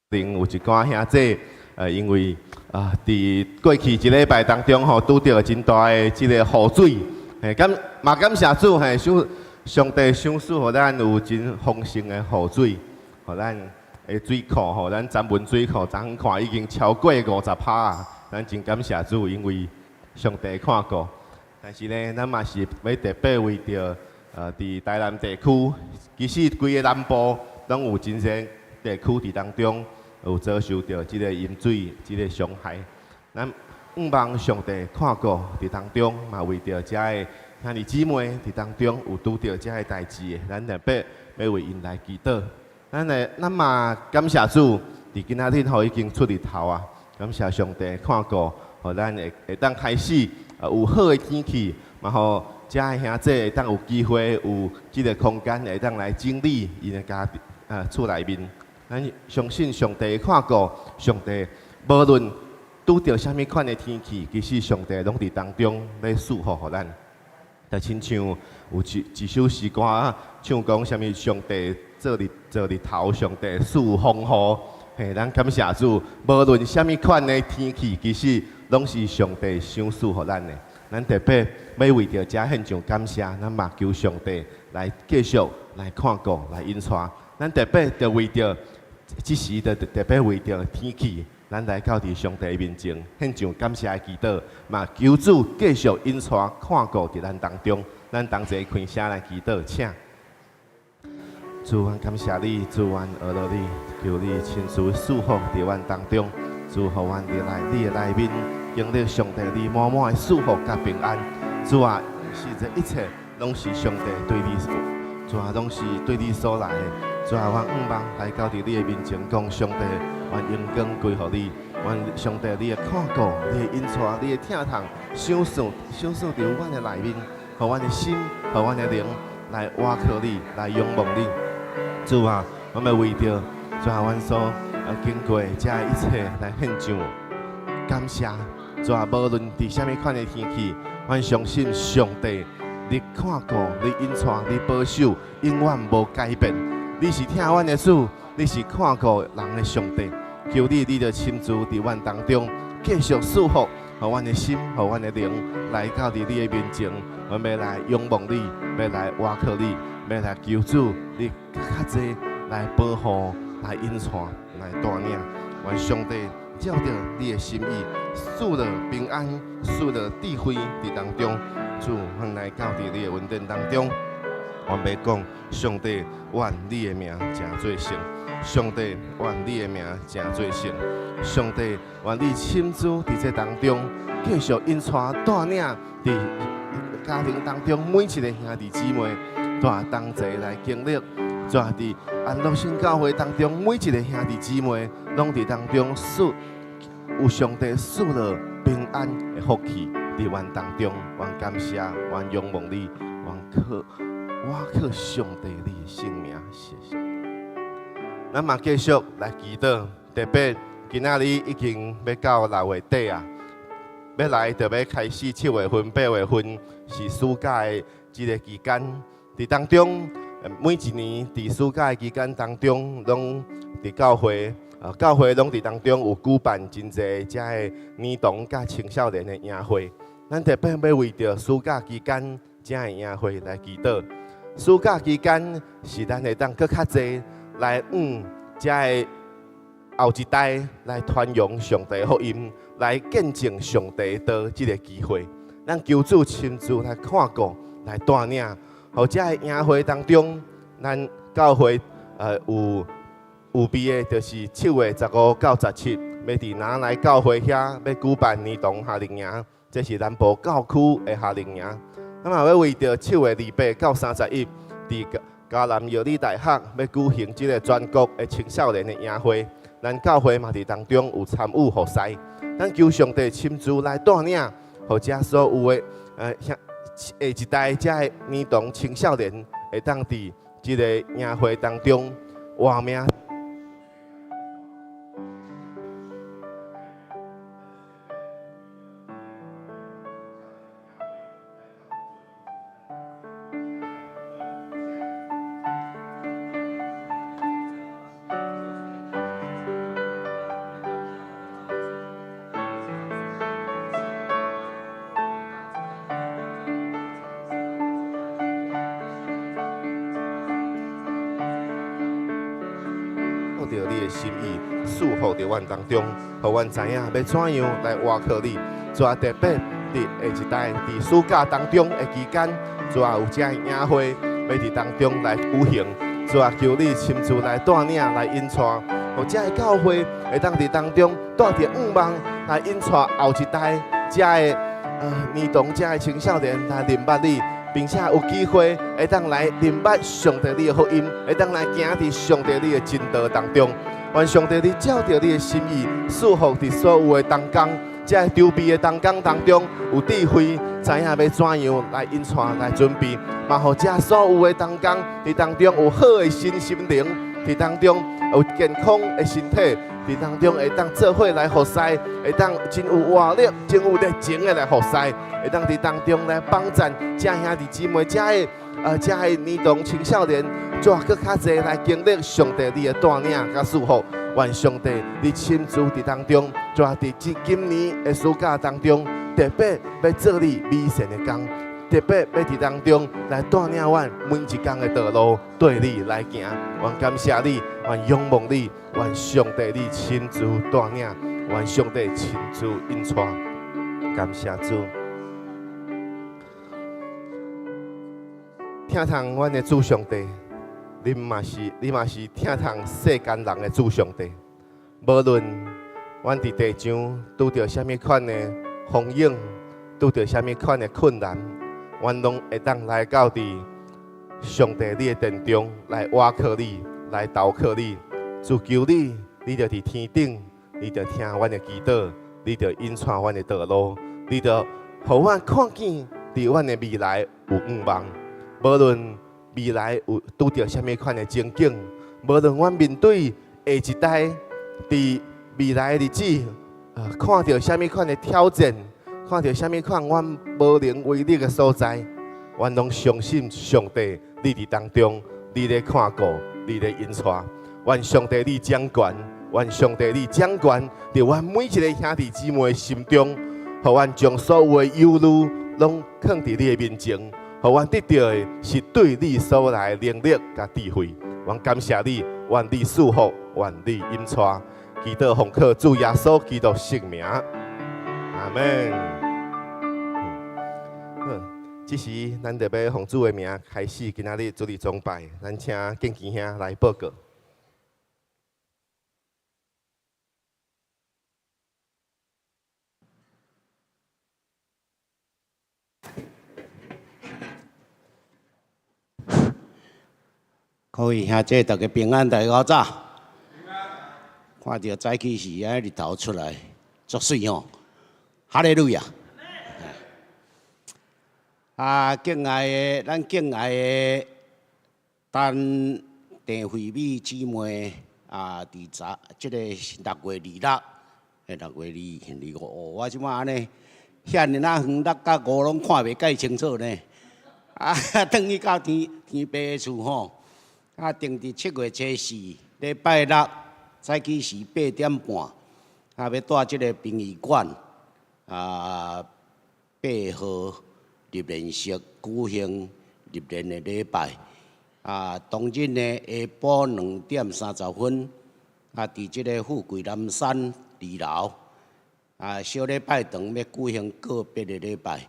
有一寡兄弟，因為啊，佇過去一禮拜當中吼，拄著真大的這個雨水，嘿，感嘛感謝主，嘿，上帝賞賜予咱有真豐盛的雨水，予咱的水庫吼，咱三文水庫，昨昏看已經超過50%啊，咱真感謝主，因為上帝看顧。但是呢，咱嘛是欲特別為著，佇台南地區，其實規个南部攏有真濟地區佇當中有遭受著這个淹水、這个傷害。咱向望上帝看顧佇當中，嘛為著遮个兄弟姊妹佇當中有拄著遮个代誌的，咱特別欲為𪜶來祈禱。咱來，咱嘛感謝主，佇今仔日吼已經出日頭啊！感謝上帝看顧，予咱會會當開始有好的天氣，嘛予遮个兄弟會當有機會有這个空間會當來整理𪜶的家厝內面。咱相信上帝看顧，上帝無論拄著啥物款的天氣，其實上帝攏佇當中咧賜福予咱。就親像有一首詩歌唱講啥物，上帝做日頭，上帝賜風雨。嘿，咱感謝主，無論啥物款的天氣，其實攏是上帝賞賜予咱的。咱特別欲為著遮獻上感謝，咱嘛求上帝來繼續來看顧、來引帶。咱特別就為著這時，就特別為著天氣，咱來到佇上帝面前獻上感謝的祈禱，嘛求主繼續引帶看顧佇咱當中。咱同齊開聲來祈禱，請。主，阮感謝你，主，阮阿羅你，求你親自賜福佇阮當中，主，予阮佇來你的內面，經歷上帝你滿滿的賜福佮平安。主啊，是這一切攏是上帝對你，主啊，攏是對你所來的。主啊，阮向望來到佇你的面前，講上帝，願榮光歸予你。願上帝你的看顧、你的引帶、你的疼痛，賞賜、賞賜佇阮的內面，予阮的心、予阮的靈來倚靠你，來仰望你。主啊，阮欲為著主啊，阮所經過這一切來獻上感謝。主啊，無論佇啥物款的天氣，阮相信上帝，你看顧、你引帶、你保守，永遠無改變。你是疼阮的主，你是看顧人的上帝。求你，你就親自佇阮當中繼續賜福，予阮的心，予阮的靈來到佇你的面前。阮欲來仰望你，欲來倚靠你，欲來求主，你閣較濟來保護、來引帶、來帶領。願上帝照著你的心意，賜予平安，賜予智慧佇當中。主，阮來到佇你的恩典當中，阮欲講上帝，願你的名成做聖。上帝，願你的名成做聖。上帝，願你親自佇這當中繼續引帶帶領佇家庭當中每一個兄弟姊妹，帶同齊來經歷，帶佇安樂新教會當中每一個兄弟姊妹，攏佇當中賜有上帝賜予平安的福氣佇阮當中，阮感謝，阮仰望你，阮靠倚靠上帝你的聖名，謝謝。咱嘛繼續來祈禱，特別今仔日已經欲到六月底啊，欲來就欲開始七月份、八月份是暑假的這个期間。佇當中，每一年佇暑假的期間當中，攏佇教會，教會攏佇當中有舉辦真濟遮个兒童佮青少年的營會。咱特別欲為著暑假期間遮个營會來祈禱。暑假期間是咱會當閣較濟來向遮个後一代來傳揚上帝福音，來見證上帝的這个機會。咱求主親自來看顧、來帶領，予遮個營會當中，咱教會有預備的，就是7月15到17，欲佇拿來教會遐欲舉辦兒童夏令營，這是南部教區的夏令營。咱嘛欲為著7月28到31，佇嘉南藥理大學欲舉行這个全國的青少年的營會，咱教會嘛佇當中有參與服侍。咱求上帝親自來帶領，予遮所有的下一代遮个兒童青少年會當佇這个營會當中活命。著你的心意，賜福佇阮當中，予阮知影欲怎樣來倚靠你。主啊，特別佇下一代佇暑假當中的期間，主啊，有這个營會欲佇當中來舉行。主啊，求你親自來帶領來引帶，予這个教會會當佇當中帶著向望來引帶後一代這个兒童、這个青少年來認捌你，並且有機會會當來認捌上帝你的福音，會當來行佇上帝你的真道當中。願上帝你照著你的心意，賜福佇所有的同工，這个籌備的同工當中有智慧，知影欲怎樣來引帶來準備，嘛予這所有的同工佇當中有好的身心靈，佇當中有健康的身體，佇當中會當做伙來服侍，會當真有活力、真有熱情的來服侍，會當佇當中來幫贊這兄弟姊妹、這個兒童青少年，主啊，閣較濟來經歷上帝你的帶領佮賜福。願上帝你親自佇當中，主啊，佇這今年的暑假當中，特別欲做你美善的工，特別欲佇當中來帶領阮每一工的道路，綴你來行。願感謝你，願仰望你，願上帝你親自帶領，願上帝親自引帶。感謝主。疼痛阮的主上帝，你嘛是疼痛世間人的主上帝。無論阮佇地上拄著啥物款的風湧，拄著啥物款的困難，阮攏會當來到佇上帝你的殿中來倚靠你，來投靠你。主求你，你就佇天頂，你就聽阮的祈禱，你就引帶阮的道路，你就予阮看見佇阮的未來有向望。無論未來有拄著啥物款的情景，無論阮面對下一代佇未來的日子，看著啥物款的挑戰，看著啥物款阮無能為力的所在，阮攏相信上帝，你佇當中，你咧看顧，你咧引帶。願上帝你掌權，願上帝你掌權，佇阮每一个兄弟姊妹的心中，予阮將所有的憂慮攏囥佇你的面前，予阮得著的是對你所來的能力佮智慧。阮感謝你，願你賜福，願你引帶，祈禱奉靠主耶穌基督聖名，阿們。好，這時咱就欲奉主的名開始今仔日主日崇拜，咱請建基兄來報告。各位兄弟，大家平安，大家好早。看著早起時啊，日頭出來，足媠吼！哈利路亞！啊，敬愛的，咱敬愛的，陳鄭惠美姊妹啊，佇昨這个6月26，6月2、25，我這擺按呢，遐爾仔遠，六佮五攏看袂介清楚呢。啊，轉去到天天父的厝吼，啊，定佇7月初4，禮拜六早起時8點半，啊，欲帶這个殯儀館啊，8號入殮室舉行入殮的禮拜。啊，當日呢下晡2點30分，啊，佇這个富貴南山二樓，啊，小禮拜堂欲舉行告別的禮拜。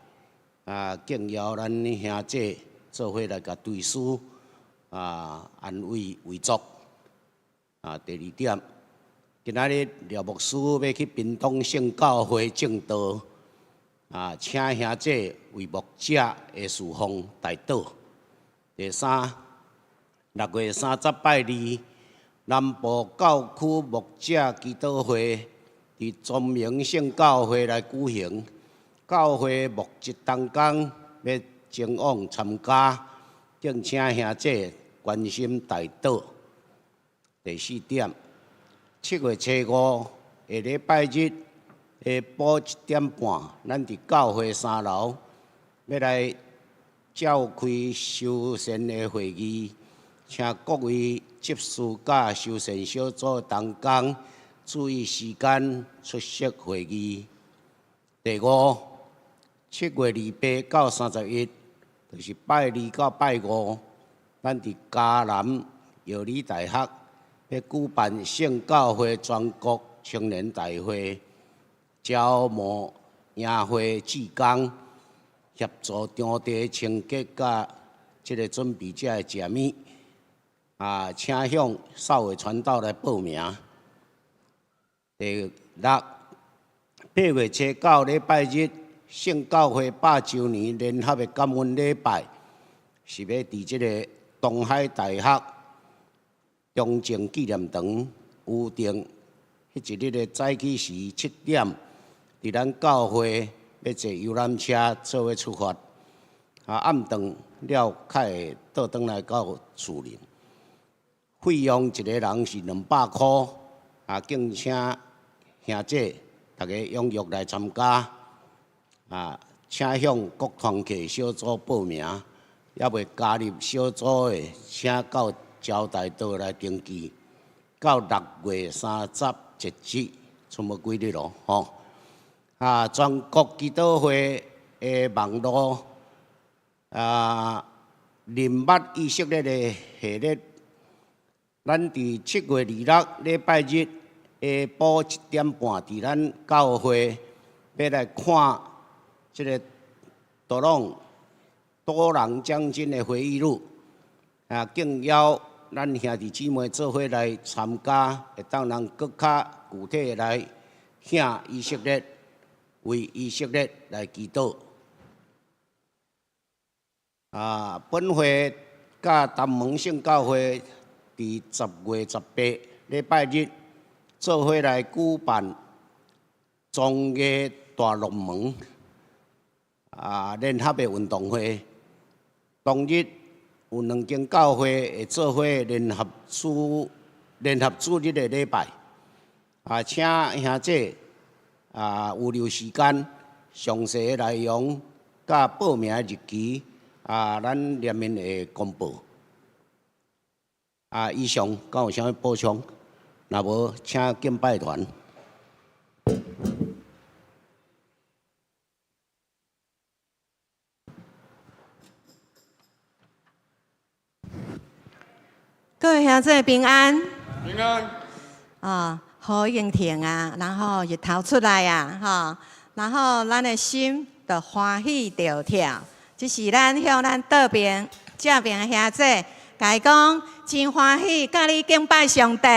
啊，敬邀咱兄姐做伙來共追思，啊，安慰遺族。啊，第二點，今仔日廖牧師欲去屏東聖教會證道，啊，請兄姐為牧者的事奉代禱。第三，6月30拜二，南部教區牧者祈禱會佇莊明聖教會來舉行。教會牧職同工欲前往參加，敬請兄姐關心代禱。第四點，7月初5下禮拜日下晡1點半，咱佇教會三樓欲來召開修繕的會議，請各位執事佮修繕小組同工注意時間出席會議。第五，7月28到31，就是拜二到拜五，咱佇嘉南藥理大學欲舉辦聖教會全國青年大會，招募營會志工，協助場地清潔佮這个準備者的食物。啊，請向少偉傳道來報名。第六，8月初9禮拜日，聖教會100週年聯合的感恩禮拜，是欲佇這个東海大學中正紀念堂有定，彼一日的早起時7點，佇咱教會欲坐遊覽車做伙出發，啊，暗頓了較會倒轉來到樹林。費用一个人是200箍，啊，敬請兄姐逐家踴躍來參加，啊，請向各團契小組報名，猶未加入小組的，請到招待所來登記，到6月30截止，賰無幾日囉，吼。啊，全國祈禱會的網路啊，認捌以色列的系列，咱佇7月26禮拜日下晡1點半，佇咱教會欲來看這个多朗多朗將軍的回憶錄，啊，敬邀咱兄弟姊妹做伙來參加，會當人閣較具體來向以色列，為以色列來祈禱。啊，本會佮東門聖教會佇10月18禮拜日做伙來舉辦中藝大龍門啊聯合的運動會。當日有兩間教會會做伙聯合主日的禮拜。啊，請兄姐啊預留時間，詳細的內容佮報名的日期啊，咱聯面會公布。啊，以上敢有啥物補充？若無，請敬拜團。各位兄弟平安。平安。啊，雨已經停啊，然後日頭出來啊，吼，然後咱的心就歡喜著跳。這是咱向咱倒爿、正爿的兄弟，共伊講真歡喜，佮你敬拜上帝。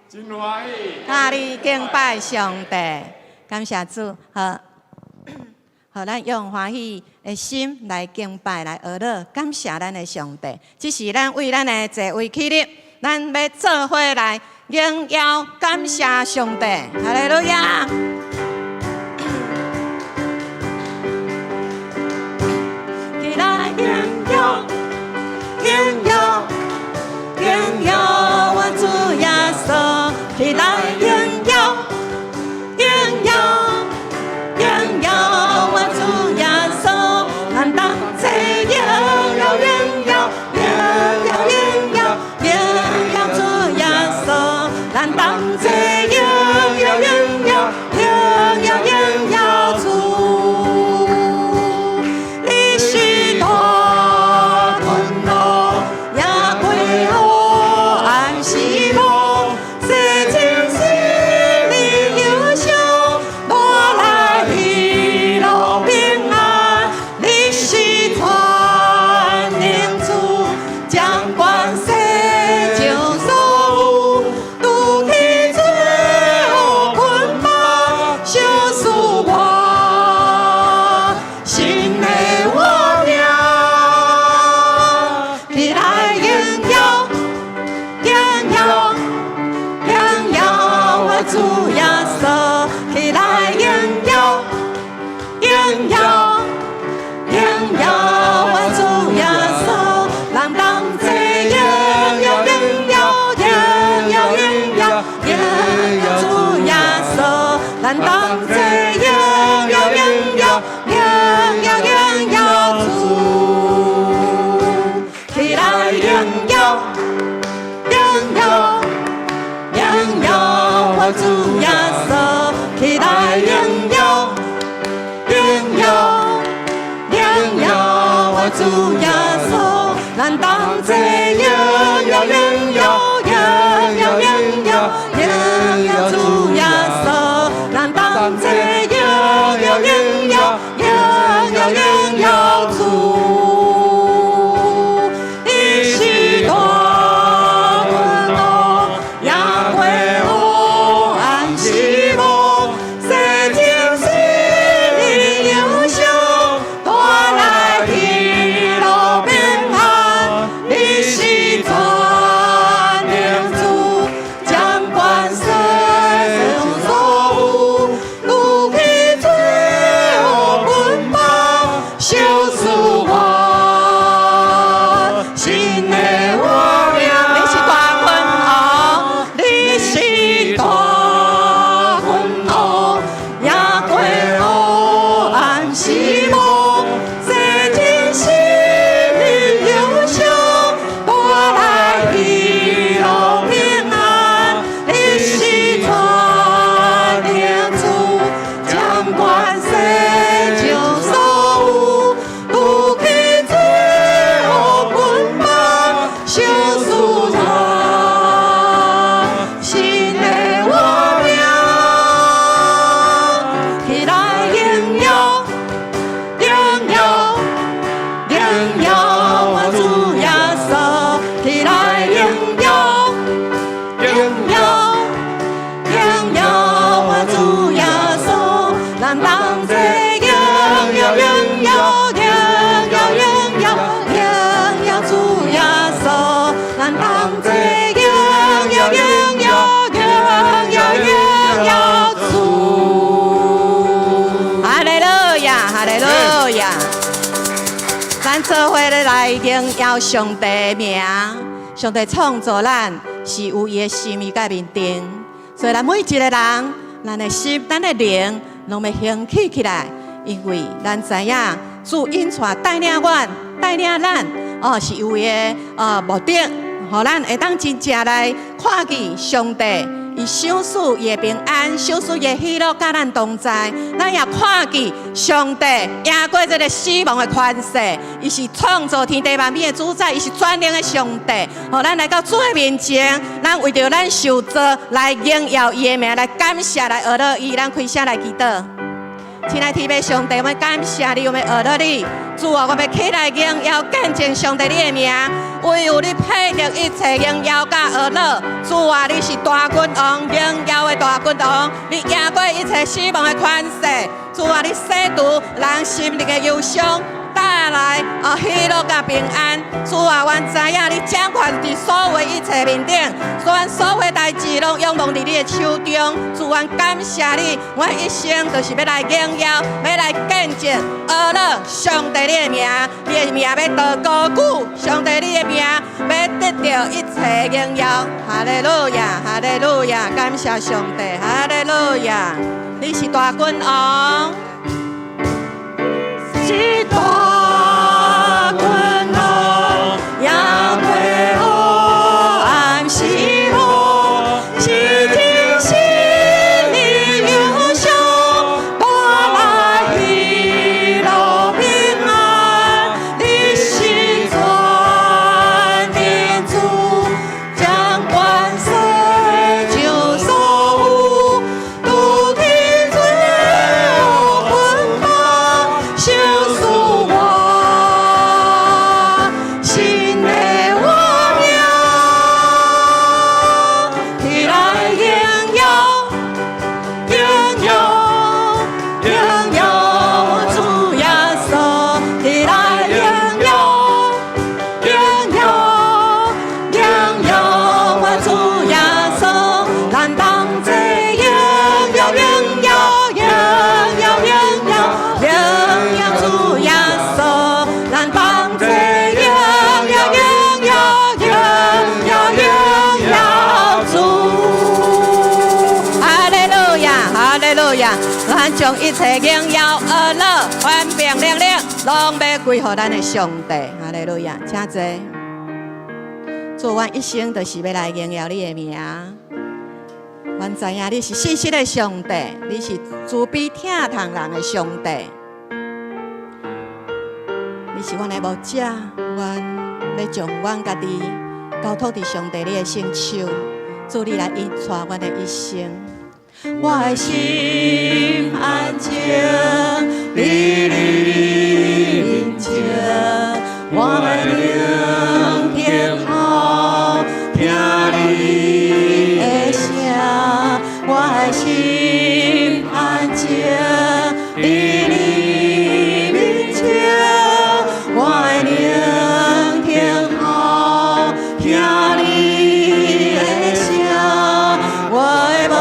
真歡喜。佮你敬拜上帝，感謝主，好，予咱用歡喜的心來敬拜、來學樂，感謝咱的上帝。這是咱為咱的座位起立，咱欲做伙來榮耀感謝上帝。哈利路亞！起來榮耀，榮耀，榮耀我主耶穌！起來榮耀，榮耀，榮耀我主耶穌！咱同齊榮耀，榮耀，榮耀，榮耀，榮耀主耶穌！咱同齊榮耀，榮耀，榮耀，榮耀主！你是大權能，也歸予安息樂，洗淨心靈憂傷，帶來喜樂平安。你是全能主，掌管世上所有，除去罪惡捆綁，賞賜我新的活命。起來榮耀，榮耀，榮耀我主耶穌！起來榮耀，榮耀，榮耀我主耶穌！咱同齊榮耀，榮耀，榮耀，榮耀，榮耀主耶穌！咱同齊榮耀，榮耀，榮耀，榮耀主！起來榮耀，榮耀，榮耀我主耶穌！起來榮耀，榮耀，榮耀我主耶穌！咱同齊榮耀，榮耀，榮榮耀榮耀榮耀主耶穌，咱同齊榮耀榮耀榮耀榮耀主。你是大君王，贏過黑暗死亡，洗淨心靈憂傷，帶來喜樂平安。你是全能主，掌管世上所有，除去罪惡捆綁，賞賜我新的活命。你是大君王，你是大君王，贏過黑暗死亡，洗淨心靈憂傷，帶來喜樂平安。你是全能主，掌管世上所有，除去罪惡捆綁，賞賜我新的活命。起來榮耀，榮耀，榮耀我主耶穌，起來榮耀，榮耀，榮耀我主耶穌，咱同齊榮耀榮耀榮耀榮耀榮耀主耶穌，咱同齊榮耀榮耀榮耀榮耀主。哈利路亞，哈利路亞。咱做伙來榮耀上帝的名，上帝創造咱是有伊的心意佮面頂，所以咱每一個人，咱的心、咱的靈，攏欲興起起來，因為咱知影主引帶帶領阮、帶領咱，哦，是有伊的目的，予咱會當真正來看見上帝。伊賞賜伊的平安，賞賜伊的喜樂，佮咱同在。咱也看見上帝贏過這个死亡的權勢，伊是創造天地萬物的主宰，伊是全能的上帝。予咱來到主的面前，咱為著咱受造來榮耀伊的名，來感謝，來學樂伊。咱開聲來祈禱。親愛天父上帝，我們感謝你，我們學樂你。主啊，我們起來榮耀見證上帝你的名，唯有你配得一切榮耀佮學樂。主啊，你是大君王，榮耀的大君王，你贏過一切死亡的權勢。主啊，你洗除人心靈的憂傷，帶來喜樂佮平安。主啊，阮知影你掌權佇所有一切面頂，阮所有代誌攏仰望佇你的手中。主，阮感謝你，阮一生就是欲來榮耀，欲來見證學樂上帝你的名，你的名欲得高舉，上帝你的名欲得著一切榮耀。哈利路亞，哈利路亞，感謝上帝，哈利路亞，你是大君王。是大君王，贏過黑暗死亡，洗淨心靈憂傷，帶來喜樂平安。你是全能主，掌管世上所有，除去罪惡捆綁，賞賜我新的活命。起來榮耀，榮耀，榮耀主耶穌，起來榮耀，榮耀，榮耀我主耶穌，咱同齊榮耀，榮耀，榮耀，榮耀，榮耀主耶穌，咱同齊榮耀，榮耀，榮耀，榮耀主。哈利路亞，哈利路亞，咱將一切榮耀、學樂、權柄、能力，攏欲歸予咱的上帝。哈利路亞，請坐。主，阮一生就是欲來榮耀你的名。阮知影你是信實的上帝，你是慈悲疼痛人的上帝，你是阮的牧者，阮欲將阮家己交交託佇上帝你的聖手，主你來引帶阮的一生。我的心安靜，佇你面前，我愛聆聽候聽你的聲，我的心安靜，佇你面前，我愛聆聽候聽你的聲，我的牧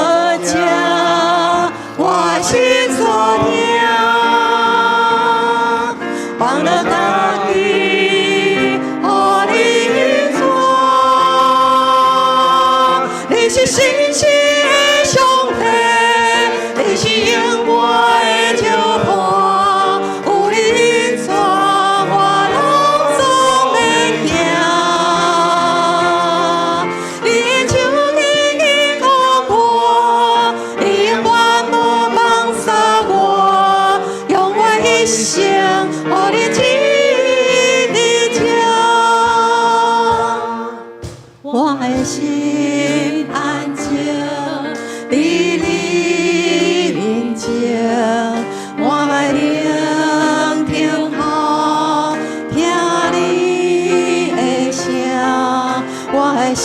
者，我心所疼，放落家己，予你帶。你是信實的上帝，你是永遠的石磐，有你帶我攏總免驚。你的手緊緊抱我，你永遠無放捨我，用我一生予你指引這。我的心安靜，佇你面前，我愛聆聽候聽你的聲，我的心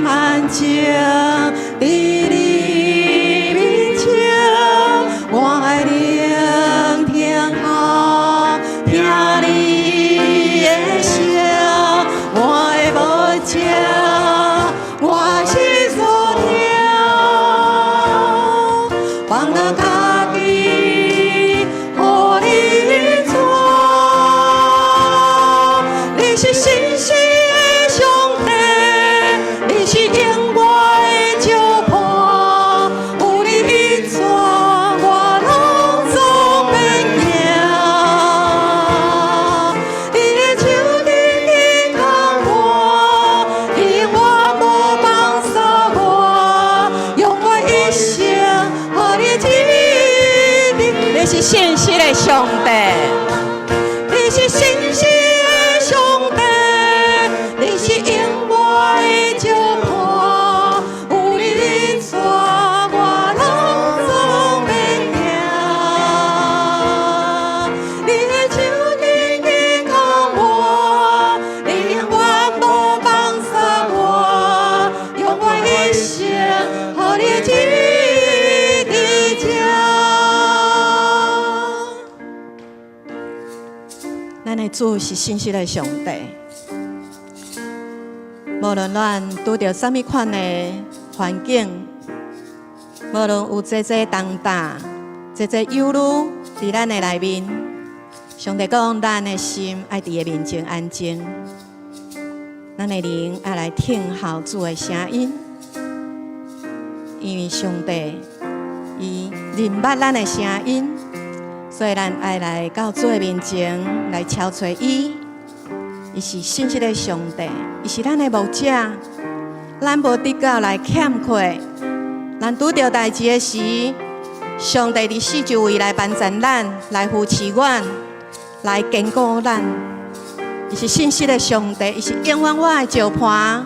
安靜，佇你面前，我愛聆聽候聽你的聲，我的牧者，我心所疼，放落家己，予你帶。你是信實的上帝，你是永遠的石磐，有你引帶我攏總免驚。你的手緊緊牽我，你永遠無放捨我，用我一生予你指引。你是信實的上帝，你是信實的上帝，你是永遠的石磐，有你引帶我攏總免驚。你的手緊緊牽我，你永遠無放捨我，用我一生予你指引。咱的主是信實的上帝，無論咱拄著啥物款的環境，無論有濟濟重擔、濟濟憂慮佇咱的內面，上帝講，咱的心愛佇伊面前安靜，咱的靈愛來聽候主的聲音，因為上帝伊認捌咱的聲音，所以咱愛來到主的面前來敲揣伊。伊是信實的上帝，伊是咱的牧者，咱無得到來欠缺。咱拄著代誌的時，上帝佇四周圍來幫助咱，來扶持阮，來堅固咱。伊是信實的上帝，伊是永遠我的石磐，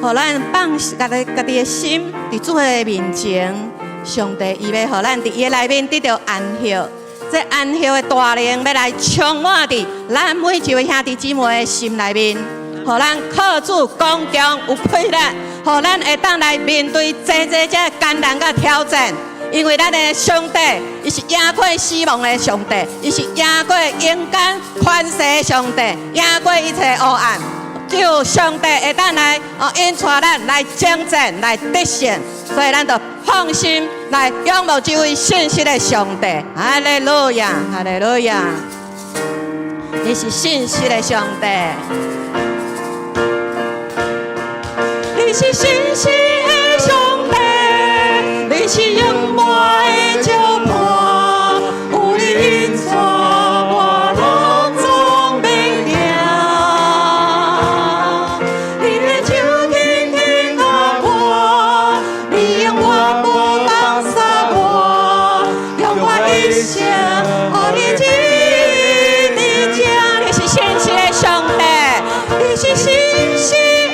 予咱放家己家己的心佇主的面前。上帝伊欲予咱佇伊的內面得著安息。這安息的大能欲來充滿佇咱每一位兄弟姊妹的心內面，予咱靠主剛強有氣力，予咱會當來面對濟濟這艱難佮挑戰。因為咱的上帝，伊是贏過死亡的上帝，伊是贏過陰間權勢的上帝，贏過一切黑暗。只有上帝會當來哦引帶咱來征戰、來得勝，所以咱就放心來仰望這位信實的上帝。哈利路亞，哈利路亞！你是信實的上帝，你是信實的上帝，你是永遠的石磐，有你引帶我攏總免驚。你的手緊緊牽我，你永遠無放捨我，用我一生予你指引。你是信實的上帝，你是信實。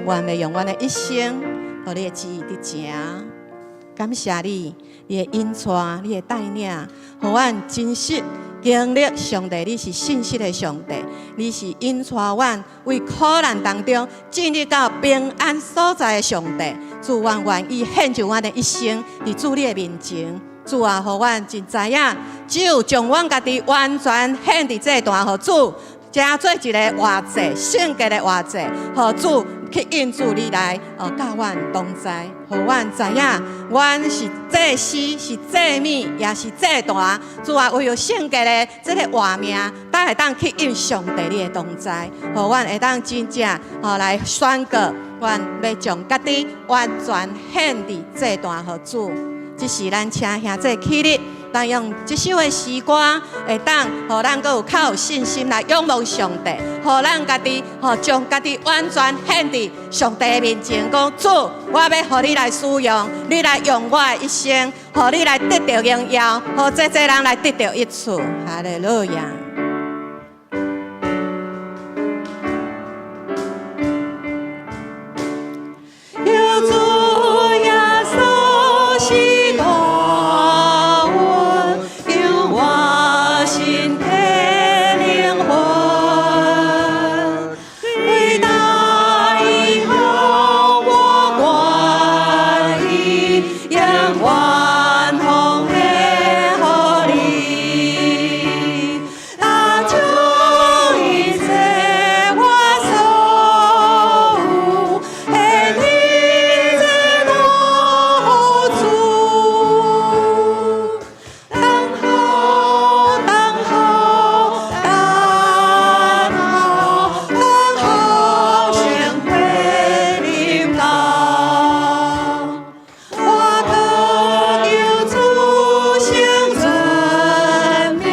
阮欲用阮的一生，予你的旨意得成。感謝你，你的引帶，你的帶領，予阮真實經歷上帝，你是信實的上帝，你是引帶阮為苦難當中進入到平安所在的上帝。主，阮願意獻上阮的一生，佇主你的面前。主啊，予阮真知影，只有將阮家己完全獻佇祭壇，予主，成做一个活祭，聖潔的活祭，予主去應主你來，哦，佮阮同在，予阮知影，阮是祭司，是祭物，也是祭壇。主啊，唯有聖潔的這个活命，才會當去應上帝你的同在，予阮會當真正哦來宣告，阮欲將家己完全獻佇祭壇予主。這是咱請兄弟起立，咱用這首的詩歌，會當予咱閣有較有信心來仰望上帝，予咱家己，予將家己完全獻佇上帝的面前，講主，我欲予你來使用，你來用我的一生，予你來得著榮耀，予濟濟人來得著益處。哈利路亞。求主耶穌是大恩，救我身體靈魂，偉大以後我願意，永遠奉獻予你，他將一切我所有，獻你這樂主。等候，等候，等候，等候聖會臨到。我渴求主聖尊名，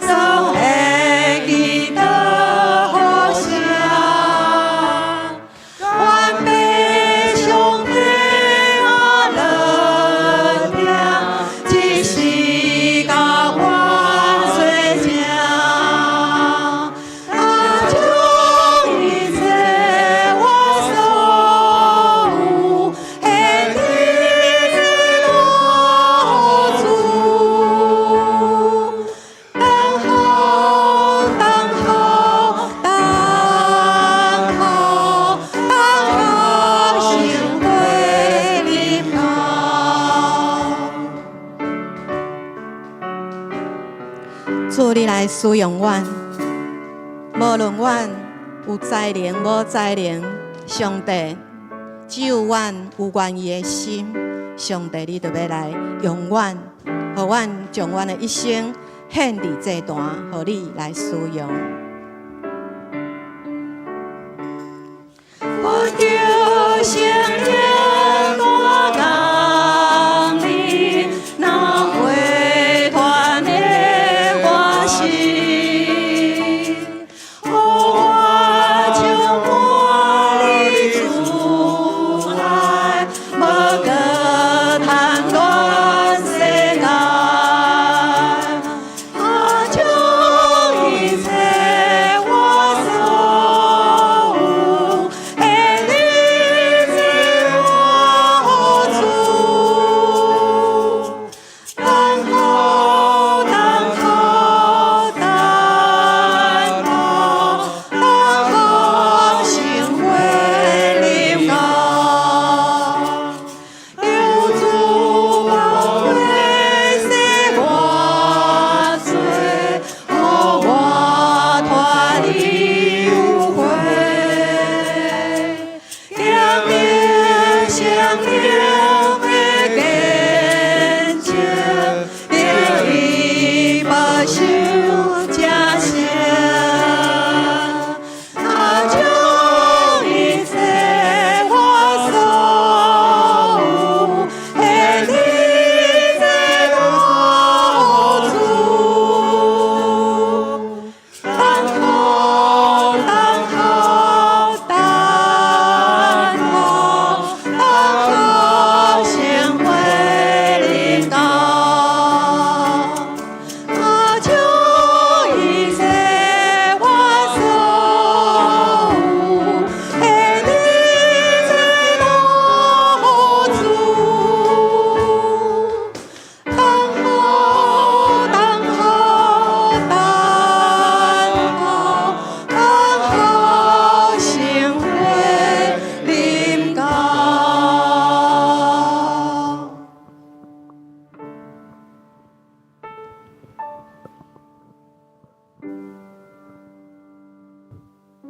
總會記得好聲。願被上帝啊樂聽，一時甲我做證。他將一切我所有，獻你這樂主。等候，等候，等候，等候聖會臨到。主，你來使用阮，無論阮有才能無才能，上帝，只有阮有願意的心，上帝你就欲來用阮，予阮將阮的一生獻佇祭壇，予你來使用。我求聖靈大降臨，那火團的我心，予我充滿你慈愛，無閣貪戀世界。我將一切我所有，獻你這樂主。等候，等候，等候，等候聖會臨到。求主寶血洗我罪，予我脫離污穢。經歷聖靈的見證，得以保守這生。他將一切我所有，獻你這樂主。等候，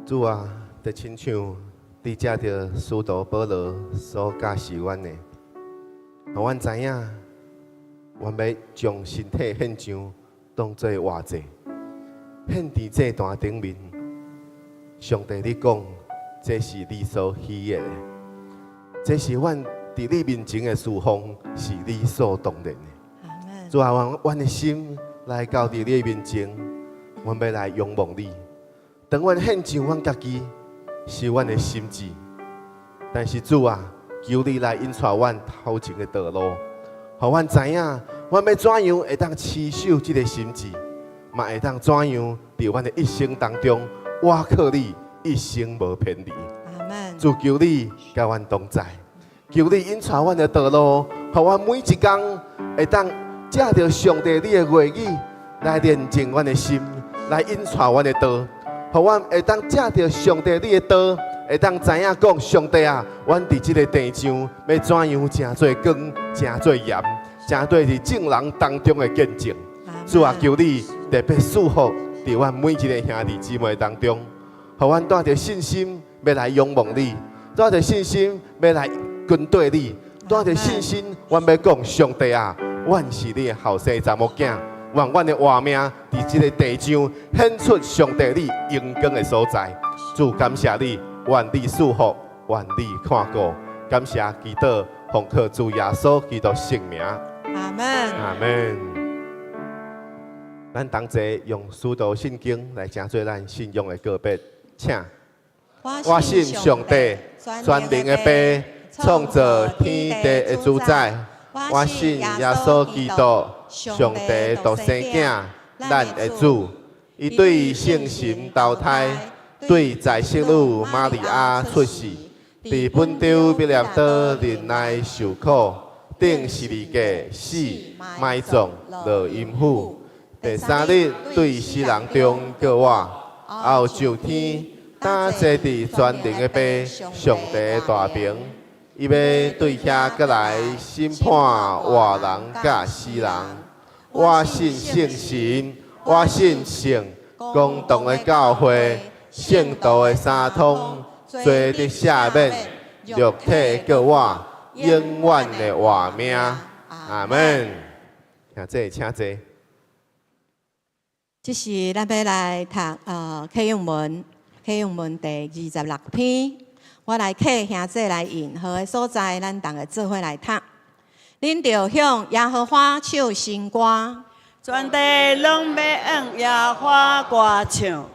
主啊，就親像你藉著使徒保羅所教示阮的，予阮知影，阮欲將身體獻上，當做活祭，獻佇祭壇頂面。上帝，你講，這是你所喜悅的，這是阮佇你面前的侍奉，是理所當然的。主啊，阮的心來到佇你的面前，阮欲來仰望你。當阮獻上阮家己，是阮的心志，但是主啊，求你來引帶阮頭前的道路，予阮知影，阮欲怎樣會當持守這个心志，嘛會當怎樣佇阮的一生當中，倚靠你，一生無偏離。主，求你佮阮同在，求你引帶阮的道路，予阮每一工會當藉著上帝你的話語來煉淨阮的心，來引帶阮的道。予阮會當藉著上帝你的道，會當知影講上帝啊，阮佇這个地上欲怎樣成做光，成做鹽，成做佇眾人當中的見證。主啊，求你特別賜福佇阮每一个兄弟姊妹當中，予阮帶著信心欲來仰望你，帶著信心欲來跟綴你，帶著信心，阮欲講上帝啊，阮是你的後生查某囝。願阮的活命佇這个地上顯出上帝你榮光的所在。主，感謝你，願你賜福，願你看顧。感謝祈禱，奉靠主耶穌基督聖名。阿門。阿門。咱同齊用使徒信經來成做咱信仰的告別，請。我信上帝，全能的父，創造天地的主宰。我信耶穌基督，上帝獨生囝，咱的主。伊對聖神投胎，對在聖女瑪利亞出世，佇本丟彼拉多忍耐受苦，釘十字架死，埋葬，落陰府。第三日對死人中復活，後上天，擔坐佇全能的父上帝大爿。伊欲對遐閣來審判活人佮死人。我信聖神，我信聖公同的教會，聖徒的相通，罪得赦免，肉體復活，永遠的活命。阿門。請坐，請坐。這是咱欲來讀課用文，課用文第26篇。我來請兄姊來引，好的所在，咱逐个做伙來讀。恁著向耶和華唱新歌，全地攏欲向耶和華歌唱，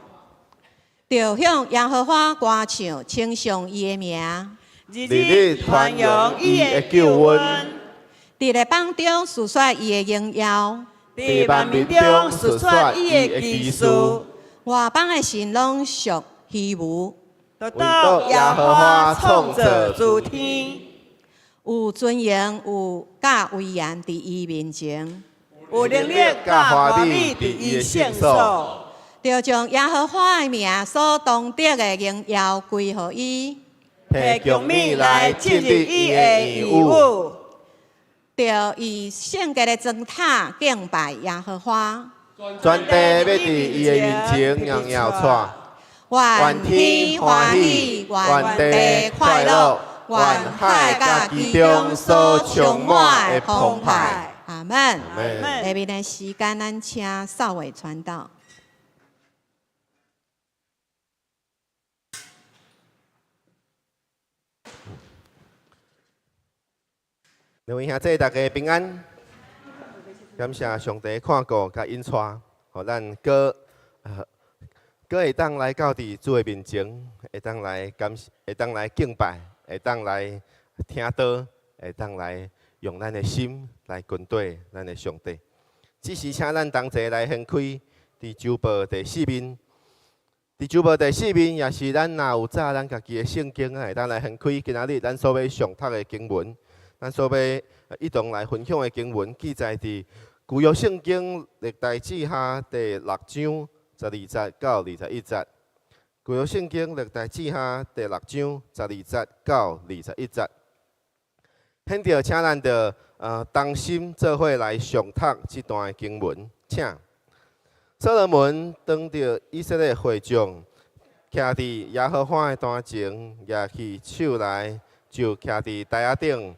著向耶和華歌唱，稱頌伊的名，日日傳揚伊的救恩，佇列邦中述說伊的榮耀，佇萬民中述說伊的奇事。外邦的神攏屬虛無。獨獨耶和華創造諸天，有尊榮有佮威嚴佇伊面前，有能力佮華美佇伊聖所。著將耶和華的名所當得的榮耀歸予伊，提強冕來進入伊的院宇，著以聖潔的燈塔敬拜耶和華。全地欲佇伊的面前榮耀主。願天歡喜，願地快樂，願海佮其中所充滿的澎湃。阿門。下面的時間，咱請少偉傳道。兩位兄弟，大家平安。感謝上帝看顧佮引帶，予咱閣閣會當來到佇主的面前，會當來感謝，會當來敬拜，會當來聽道，會當來用咱的心來跟綴咱的上帝。這時請咱同齊來掀開佇周報第四面，佇周報第四面也是咱若有紮咱家己的聖經，會當來掀開今仔日咱所欲誦讀的經文，咱所欲一同來分享的經文，記載佇舊約聖經歷代志下第六章12節到21節。舊約聖經歷代志下第六章12節到21節。現在請咱著同心做伙來誦讀這段的經文，請。所羅門當著以色列會眾徛佇耶和華的壇前，舉起手來，就徛佇台仔頂，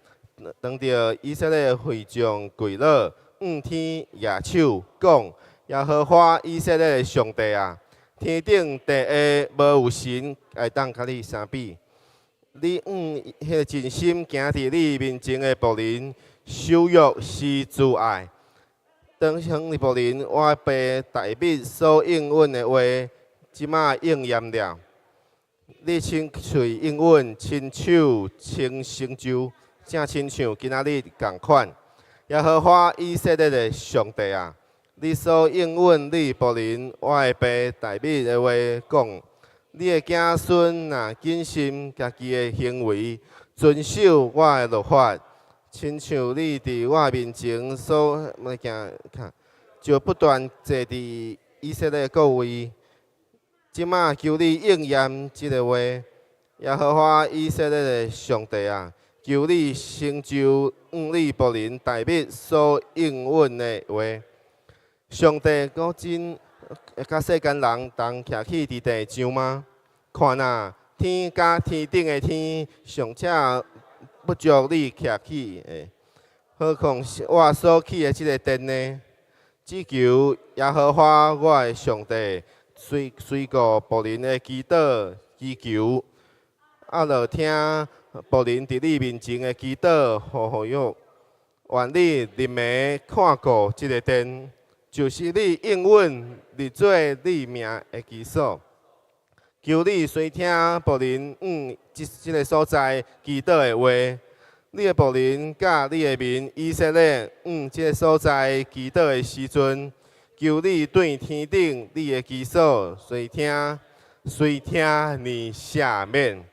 當著以色列會眾跪落，向天舉手，講：耶和華以色列的上帝啊，天頂地下無有神會當佮你相比。你按彼个盡心行佇你面前的僕人守約施慈愛。當向你僕人我爸大衛所應允的話，這馬應驗了。你親喙應允，親手親成就，正親像今仔日仝款。耶和華以色列的上帝啊，你所應允你僕人我的爸大衛的話，講：你的子孫若謹慎家己的行為，遵守我的律法，親像你佇我面前所物件，就不斷坐佇以色列國位。這馬求你應驗這个話，耶和華以色列的上帝啊，求你成就向你僕人大衛所應允的話。上帝果真會佮世間人同徛起佇地上嗎？看哪，天佮天頂的天，尚且不足你徛起的，何況我所起的這个殿呢？只求耶和華我的上帝，垂垂顧僕人的祈禱祈求，啊，樂聽僕人佇你面前的祈禱呼籲。願你臨暝看顧這个殿，就是你應允立做你名的居所。求你垂聽僕人向這這个所在祈禱的話，你的僕人佮你的民以色列向這个所在祈禱的時陣，求你對天頂你的居所垂聽，垂聽你赦免。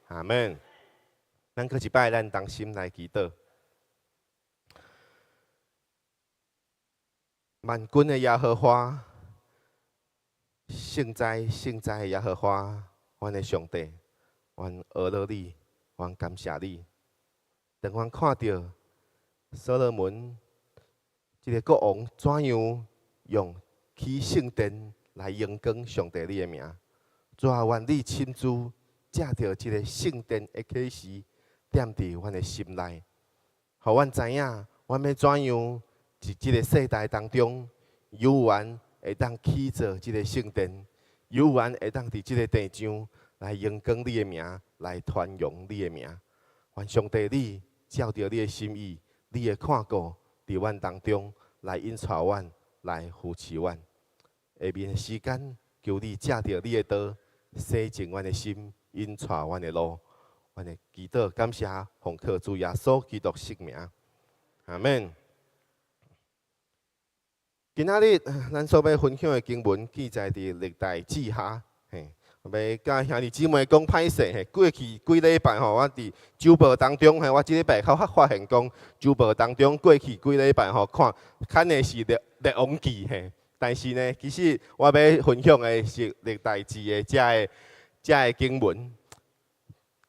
阿門。咱閣一擺，咱同心來祈禱。萬軍的耶和華，聖哉聖哉的耶和華，阮的上帝，阮阿羅你，阮感謝你。當阮看著所羅門這个國王怎樣用起聖殿來榮光上帝你的名，主啊，願你親自藉著這个聖殿的啟示，踮佇阮的心內，予阮知影，阮欲怎樣佇這个世代當中，有緣會當起造這个聖殿，有緣會當佇這个地上來榮光你的名，來傳揚你的名。願上帝你照著你的心意，你的看顧，佇阮當中來引帶阮，來扶持阮。下面的時間，求你藉著你的道，洗淨阮的心，引帶阮的路。阮的祈禱感謝，奉靠主耶穌基督聖名，阿門。今仔日咱所欲分享的經文記載佇歷代志下，嘿，欲佮兄弟姊妹講歹勢，嘿，過去幾禮拜吼，我佇周報當中，嘿，我這禮拜較發現講，周報當中過去幾禮拜吼，看刊的是列列王紀，嘿，但是呢，其實我欲分享的是歷代志的這个這个經文。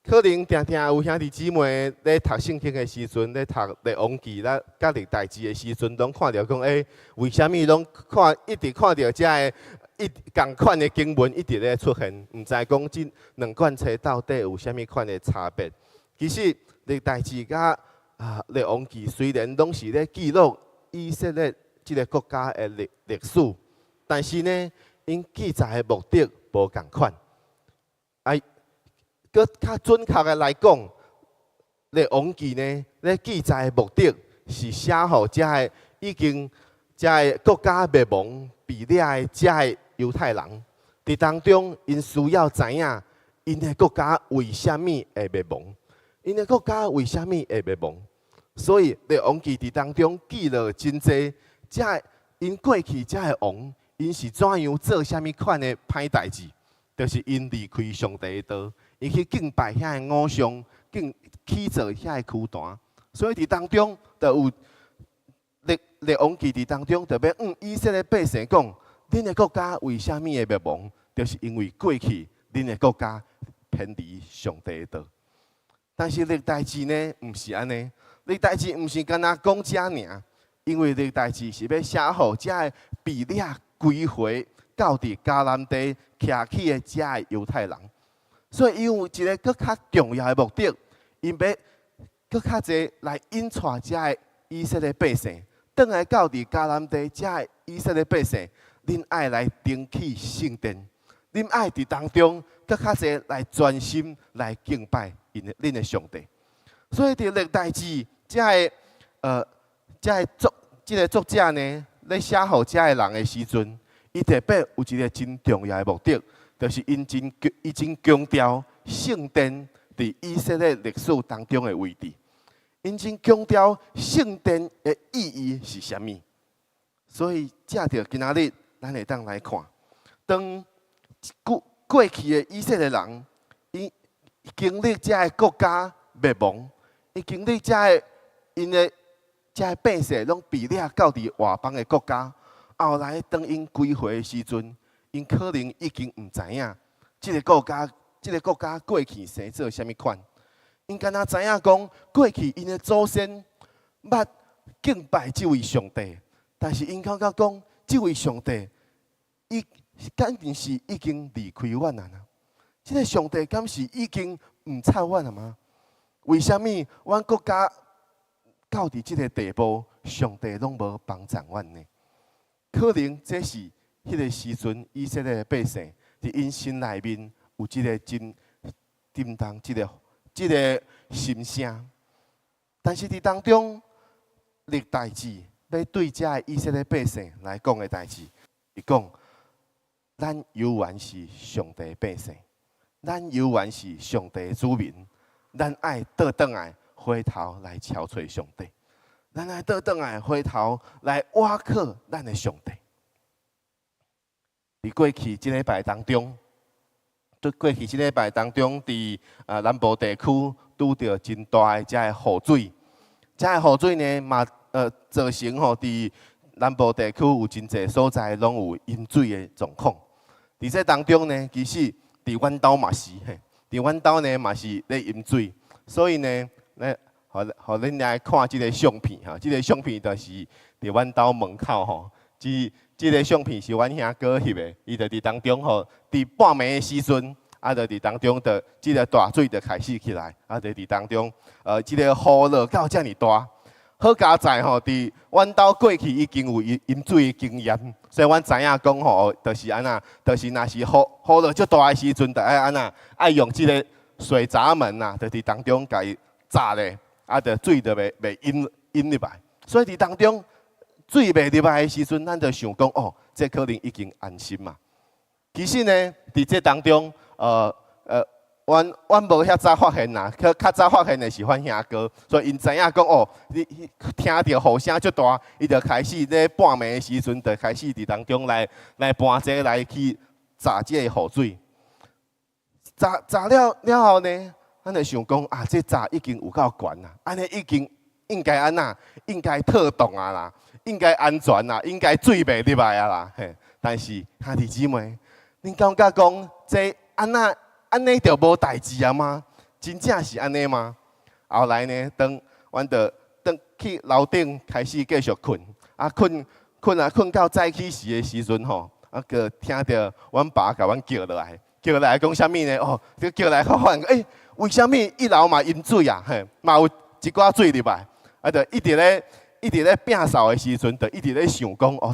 可能定定有兄弟姊妹咧讀聖經的時陣，咧讀列王紀啦，佮歷代志的時陣，攏看著講，欸，為啥物攏看一直看著這个一仝款的經文一直咧出現？毋知講這兩卷冊到底有啥物款的差別？其實歷代志佮列王紀雖然攏是咧記錄以色列這个國家的歷歷史，但是呢，𪜶記載的目的無仝款。啊，閣較準確的來講，列王紀呢，咧記載的目的是寫予遮个已經遮个國家滅亡被掠的遮个猶太人，佇當中，𪜶需要知影𪜶的國家為啥物會滅亡，𪜶的國家為啥物會滅亡？所以列王紀佇當中記錄真濟，遮𪜶過去遮个王，𪜶是怎樣做啥物款的歹代誌？就是𪜶離開上帝的道，𪜶去敬拜遐个偶像，敬起造遐个虛壇。所以佇當中，就有列列王紀佇當中，就欲向以色列百姓講：恁的國家為啥物會滅亡？就是因為過去恁的國家偏離上帝的道。但是歷代志呢，毋是按呢。歷代志毋是干焦講遮爾，因為歷代志是欲寫予遮个被掠歸回到佇迦南地徛起的遮的猶太人，所以伊有一个閣較重要的目的，𪜶欲閣較濟來引帶遮的以色列百姓，轉來到佇迦南地遮的以色列百姓，恁愛來重起聖殿，恁愛佇當中閣較濟來專心來敬拜𪜶的恁的上帝。所以佇歷代志遮的遮的作這个作者呢，咧寫予遮的人的時陣，伊特別有一个真重要的目的，就是伊真強調聖殿佇以色列歷史當中的位置。𪜶真強調聖殿的意義是啥物。所以藉著今仔日，咱會當來看，當過過去的以色列人，伊經歷遮个國家滅亡，伊經歷遮个𪜶的遮个百姓攏被掠到佇外邦的國家。後來當𪜶歸回的時陣，𪜶可能已經毋知影這个國家，這个國家過去生做啥物款。𪜶敢若知影講過去𪜶的祖先捌敬拜這位上帝，但是𪜶感覺講這位上帝，伊敢毋是已經離開阮啊？這个上帝敢是已經毋睬阮啊嗎？為啥物阮國家到佇這个地步，上帝攏無幫贊阮呢？可能這是彼个時陣以色列的百姓佇𪜶心內面有這个真沉重這个心聲，但是佇當中歷代志欲對遮的以色列百姓來講的代誌，伊講咱猶原是上帝百姓，咱猶原是上帝的子民，咱愛倒轉來回頭來朝揣上帝。咱愛倒轉來回頭來倚靠咱的上帝。佇過去這禮拜當中，佇過去這禮拜當中，佇南部地區拄著真大的遮个雨水，遮个雨水呢嘛造成吼佇南部地區有真濟所在攏有淹水的狀況。佇這當中呢，其實佇阮兜嘛是嘿，佇阮兜呢嘛是咧淹水，所以呢，咧。予恁來看這个相片吼，這个相片就是佇阮兜門口吼。這个相片是阮兄哥翕的，伊就佇當中吼，佇半暝的時陣，啊，就佇當中，就這个大水就開始起來，啊，就佇當中，這个雨落到遮爾大，好佳哉吼，佇阮兜過去已經有淹水的經驗，所以阮知影講吼，就是按怎，就是若是雨落足大的時陣，就愛按怎，愛用這个水閘門啊，就佇當中共伊閘咧。啊，就水就袂淹入來，所以佇當中水袂入來的時陣，咱就想講哦，這可能已經安心嘛。其實呢，佇這當中，阮無遐早發現啦，較早發現的是阮兄哥，所以𪜶知影講哦，你聽著雨聲足大，伊就開始咧半暝的時陣，就開始佇當中來搬這來去閘這个雨水。閘了了後呢，咱就想講啊，這閘已經有夠懸啦，按呢已經應該按怎，應該妥當啊啦，應該安全啦，應該水袂入來啊啦。嘿，但是兄弟姊妹，恁感覺講這按怎按呢就無代誌啊嗎？真正是按呢嗎？後來呢，當阮就轉去樓頂開始繼續睏，啊睏睏啊睏到早起時的時陣吼，啊閣聽著阮爸共阮叫落來，叫來講啥物呢？哦，這叫來發現，欸，為啥物一樓嘛淹水啊？嘿，嘛有一寡水入來，啊，就一直咧摒掃的時陣，就一直咧想講，哦，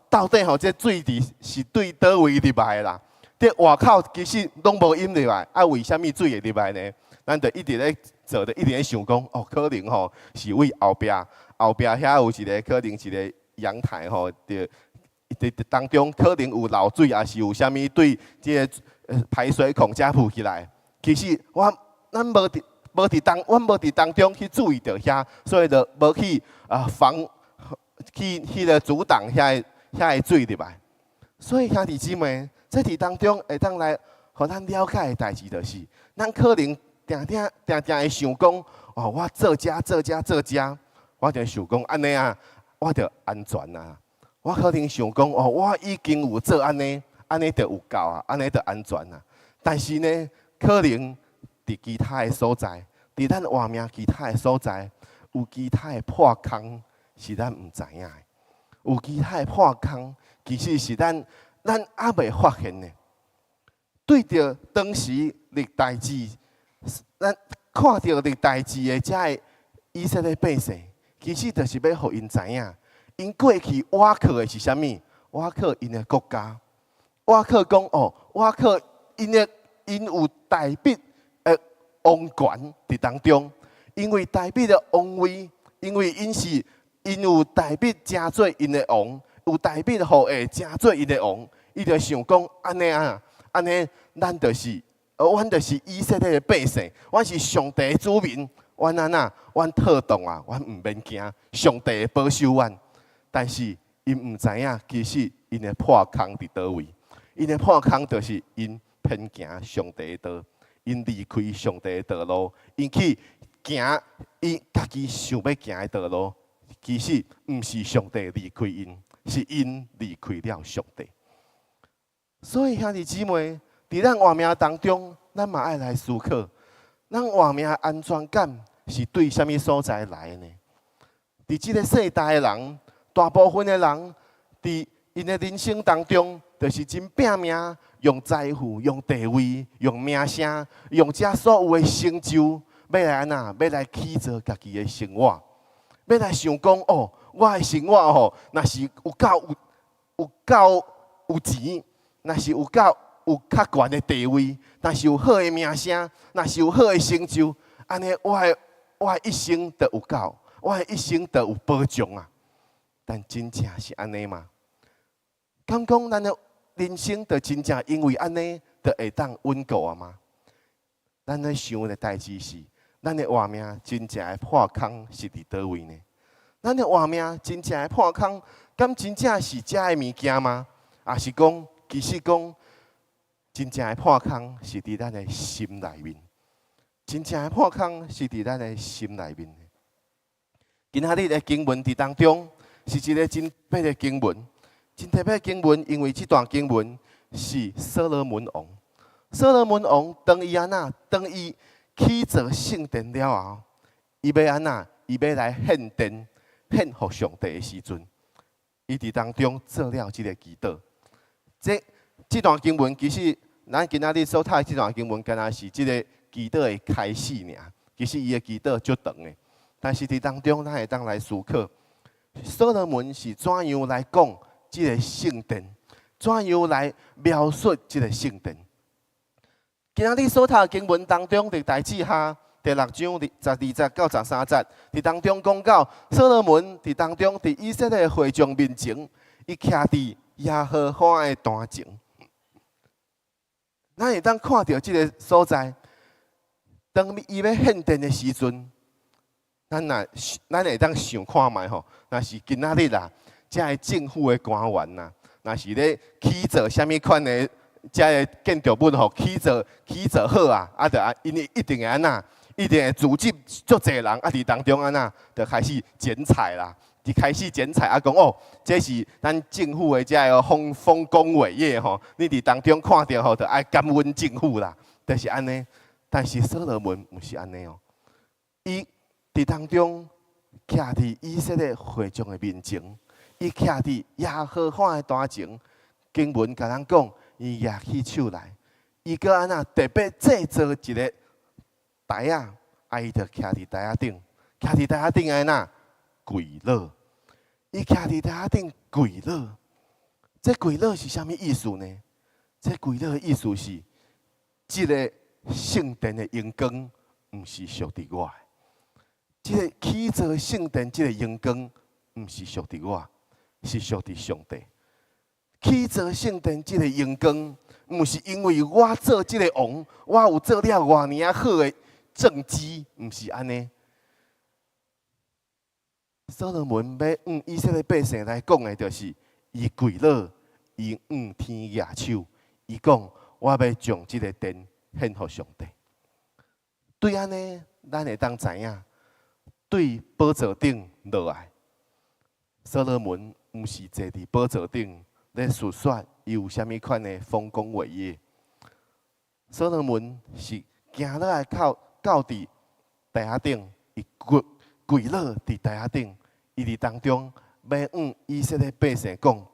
到底吼這水佇是對佗位入來的啦？佇外口其實攏無淹入來，啊，為啥物水會入來呢？咱就一直咧做，就一直咧想講，哦，可能吼是為後壁遐有一个可能一个陽台吼，佇當中可能有漏水，抑是有啥物對這个排水孔遮浮起來。其實咱無佇當中去注意著遐，所以就無去啊防去彼个阻擋遐个水入來。所以兄弟姊妹，這佇當中會當來予咱了解的代誌，就是，咱可能定定定定會想講，哦，我做遮做遮做遮，我就想講按呢啊，我就安全啊。我可能想講，哦，我已經有做按呢，按呢就有夠啊，按呢就安全啊。但是呢，可能佇其他的所在，佇咱活命其他的所在，有其他的破空是咱毋知影的。有其他的破空，其實是咱咱猶未發現呢。對著當時歷代志，咱看著歷代志的遮个以色列百姓，其實就是欲予𪜶知影，𪜶過去倚靠的是啥物？倚靠𪜶的國家，倚靠講哦，倚靠𪜶的𪜶有大衛的王權佇當中，因為大衛的王位，因為𪜶是𪜶有大衛成做𪜶的王，有大衛的後裔成做𪜶的王，伊就想講按呢啊，按呢咱就是，阮就是以色列的百姓，阮是上帝的子民，阮按怎，阮妥當啊，阮毋免驚，上帝會保守阮。但是𪜶毋知影，其實𪜶的破空佇佗位？𪜶的破空就是𪜶偏行上帝的道，𪜶離開上帝的道路，𪜶去行伊家己想欲行的道路。其實毋是上帝離開𪜶，是𪜶離開了上帝。所以兄弟姊妹，佇咱活命當中，咱嘛愛來思考，咱活命的安全感是對啥物所在來的呢？佇這個世代的人，大部分的人，佇𪜶的人生當中，就是真拚命，用財富、用地位、用名聲、用這所有的成就，欲來按怎？欲來起造家己的生活，欲來想講哦，我的生活吼，若是有夠有錢，若是有夠有較懸的地位，若是有好的名聲，若是有好的成就，按呢我的一生就有夠，我的一生就有保障啊！但真正是按呢嗎？敢講咱的人生就真正因為按呢，就會當穩固啊嗎？咱咧想的代誌是，咱的活命真正的破空是佇佗位呢？咱的活命真正的破空，敢真正是遮的物件嗎？抑是講，其實講，真正的破空是佇咱的心內面。真正的破空是佇咱的心內面。今仔日的經文佇當中，是一个真特別的經文，真特別的經文，因為這段經文是所羅門王。所羅門王當伊按怎，當伊起造聖殿了後，伊欲按怎，伊欲來獻殿，獻予上帝的時陣，伊佇當中做了這个祈禱。這段經文其實，咱今仔日所讀的這段經文，敢若是這个祈禱的開始爾。其實伊的祈禱足長的，但是佇當中，咱會當來思考，所羅門是怎樣來講這个聖殿，怎樣來描述這个聖殿。今仔日所讀的經文當中，歷代志下第六章12節到13節，佇當中講到所羅門佇當中佇以色列會眾面前，伊徛佇耶和華的壇前。咱會當看著這个所在，當伊欲獻殿的時陣，咱會當想看覓吼，若是今仔日啦，遮个政府的官員啦，若是咧起造啥物款的遮个建築物吼，起造好啊，啊，就啊，𪜶一定會按怎，一定會組織足濟人啊，佇當中按怎，就開始剪彩啦，就開始剪彩啊，講哦，這是咱政府的遮个豐功偉業吼，你佇當中看著吼，就愛感恩政府啦，就是按呢。但是所羅門毋是按呢哦，伊佇當中徛佇以色列會眾的面前，伊徛佇耶和華的壇前，經文共咱講，伊舉起手來，伊閣按怎特別製造一个台仔，啊，伊就徛佇台仔頂，徛佇台仔頂按怎跪落，伊徛佇台仔頂跪落，這跪落是啥物意思呢？這跪落的意思是，這个聖殿的榮光，毋是屬佇我的。這个起造聖殿，這个榮光，毋是屬佇我，是屬佇上帝。起造聖殿，這个榮光，毋是因為我做這个王，我有做了偌爾仔好的政績，毋是按呢。所羅門欲向以色列百姓來講的，就是伊跪落，伊向天舉手，伊講：我欲將這个殿獻予上帝。對按呢，咱會當知影，對寶座頂落來，所羅門毋是坐佇寶座頂咧述說伊有啥物款的豐功偉業。所羅門是行落來到佇台仔頂，伊跪跪落佇台仔頂，伊佇當中欲向以色列百姓講，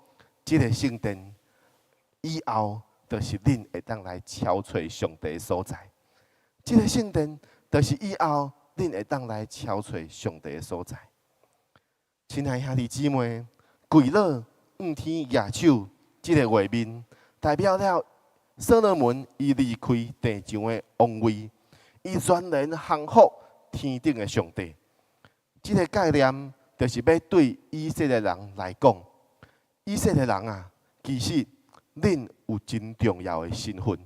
這个聖殿以後就是恁會當來朝揣上帝的所在。這个聖殿就是以後恁會當來朝揣上帝的所在。親愛兄弟姊妹，跪落向天舉手，這个畫面代表了所羅門伊離開地上的王位，伊全然降服天頂的上帝。這个概念就是欲對以色列人來講，以色列人啊，其實恁有真重要的身份。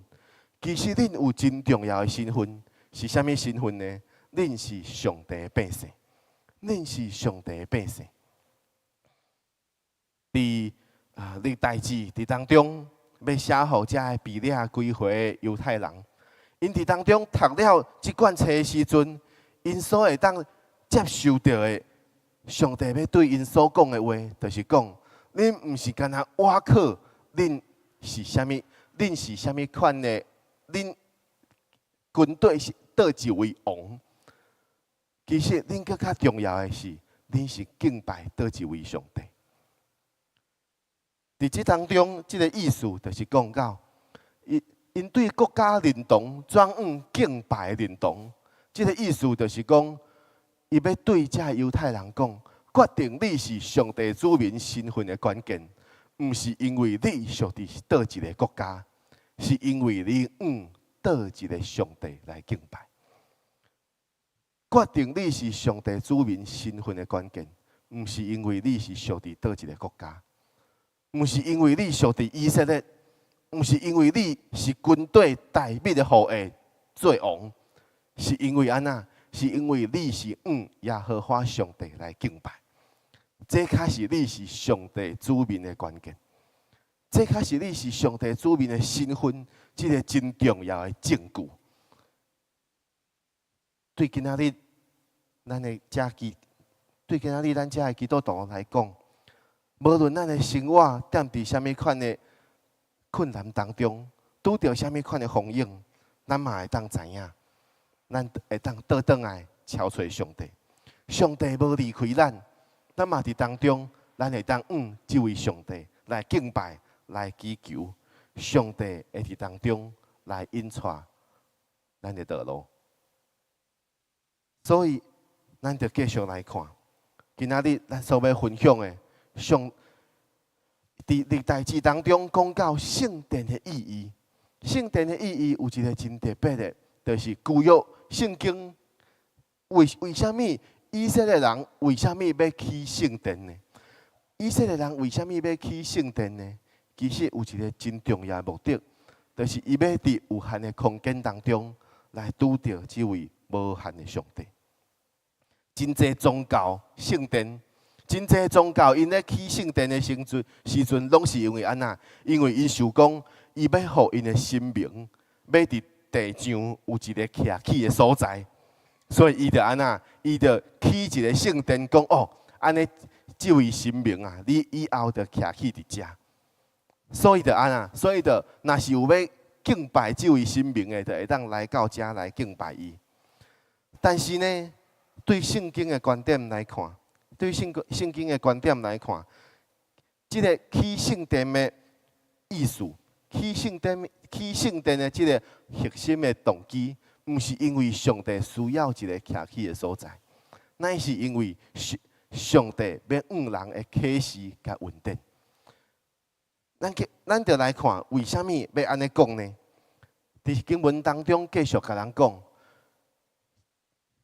其實恁有真重要的身份，是啥物身份呢？恁是上帝的百姓，恁是上帝的百姓。佇歷代志佇當中，欲寫予遮个被掠歸回的猶太人，𪜶佇當中讀了這卷冊的時陣，𪜶所會當接受著的，上帝欲對𪜶所講的話，就是講，恁毋是干焦倚靠，恁是啥物？恁是啥物款的？恁軍隊是佗一位王？其實恁閣較重要的是，恁是敬拜佗一位上帝。佇這當中，這个意思就是講到，𪜶𪜶對國家認同轉往敬拜認同。這个意思就是講，伊欲對遮猶太人講，決定你是上帝子民身份的關鍵，毋是因為你屬佇佗一个國家，是因為你向佗一个上帝來敬拜。決定你是上帝子民身份的關鍵，毋是因為你是屬佇佗一个國家，毋是因為你屬佇以色列，毋是因為你是軍隊大衛的後裔做王，是因為按怎？是因為你是向耶和華上帝來敬拜，這才是你是上帝子民的關鍵，這才是你是上帝子民的身份，這个真重要的證據。對今仔日咱的遮基，對今仔日咱遮的基督徒來講，無論咱的生活踮佇啥物款的困難當中，拄著啥物款的風湧，咱嘛會當知影，咱會當倒轉來朝揣上帝。上帝無離開咱，咱嘛佇當中，咱會當向這位上帝來敬拜、來祈求。上帝會佇當中來引帶咱的道路。所以，咱就繼續來看，今仔日咱所欲分享的，上佇歷代志當中講到聖殿的意義。聖殿的意義有一個真特別的，就是舊約聖經為啥物以色列人為啥物欲起聖殿呢？以色列人為啥物欲起聖殿呢？其實有一個真重要的目的，就是伊欲佇有限的空間當中來拄著這位無限的上帝。真濟宗教聖殿，真濟宗教𪜶咧起聖殿的時陣，攏是因為按怎？因為𪜶想講，伊欲予𪜶的神明，欲佇地上有一个徛起的所在，所以伊就按怎？伊就起一个聖殿，講哦，按呢這位神明啊，你以後就徛起佇遮。所以就按怎？所以就若是有欲敬拜這位神明的，就會當來到遮來敬拜伊。但是呢，對聖經的觀點來看，對聖經的觀點來看，這个起聖殿的意思，起聖殿的這个核心的動機，毋是因為上帝需要一个徛起的所在，乃是因為上帝欲向人的啟示佮恩典。咱就來看，為啥物欲按呢講呢？佇經文當中繼續共咱講，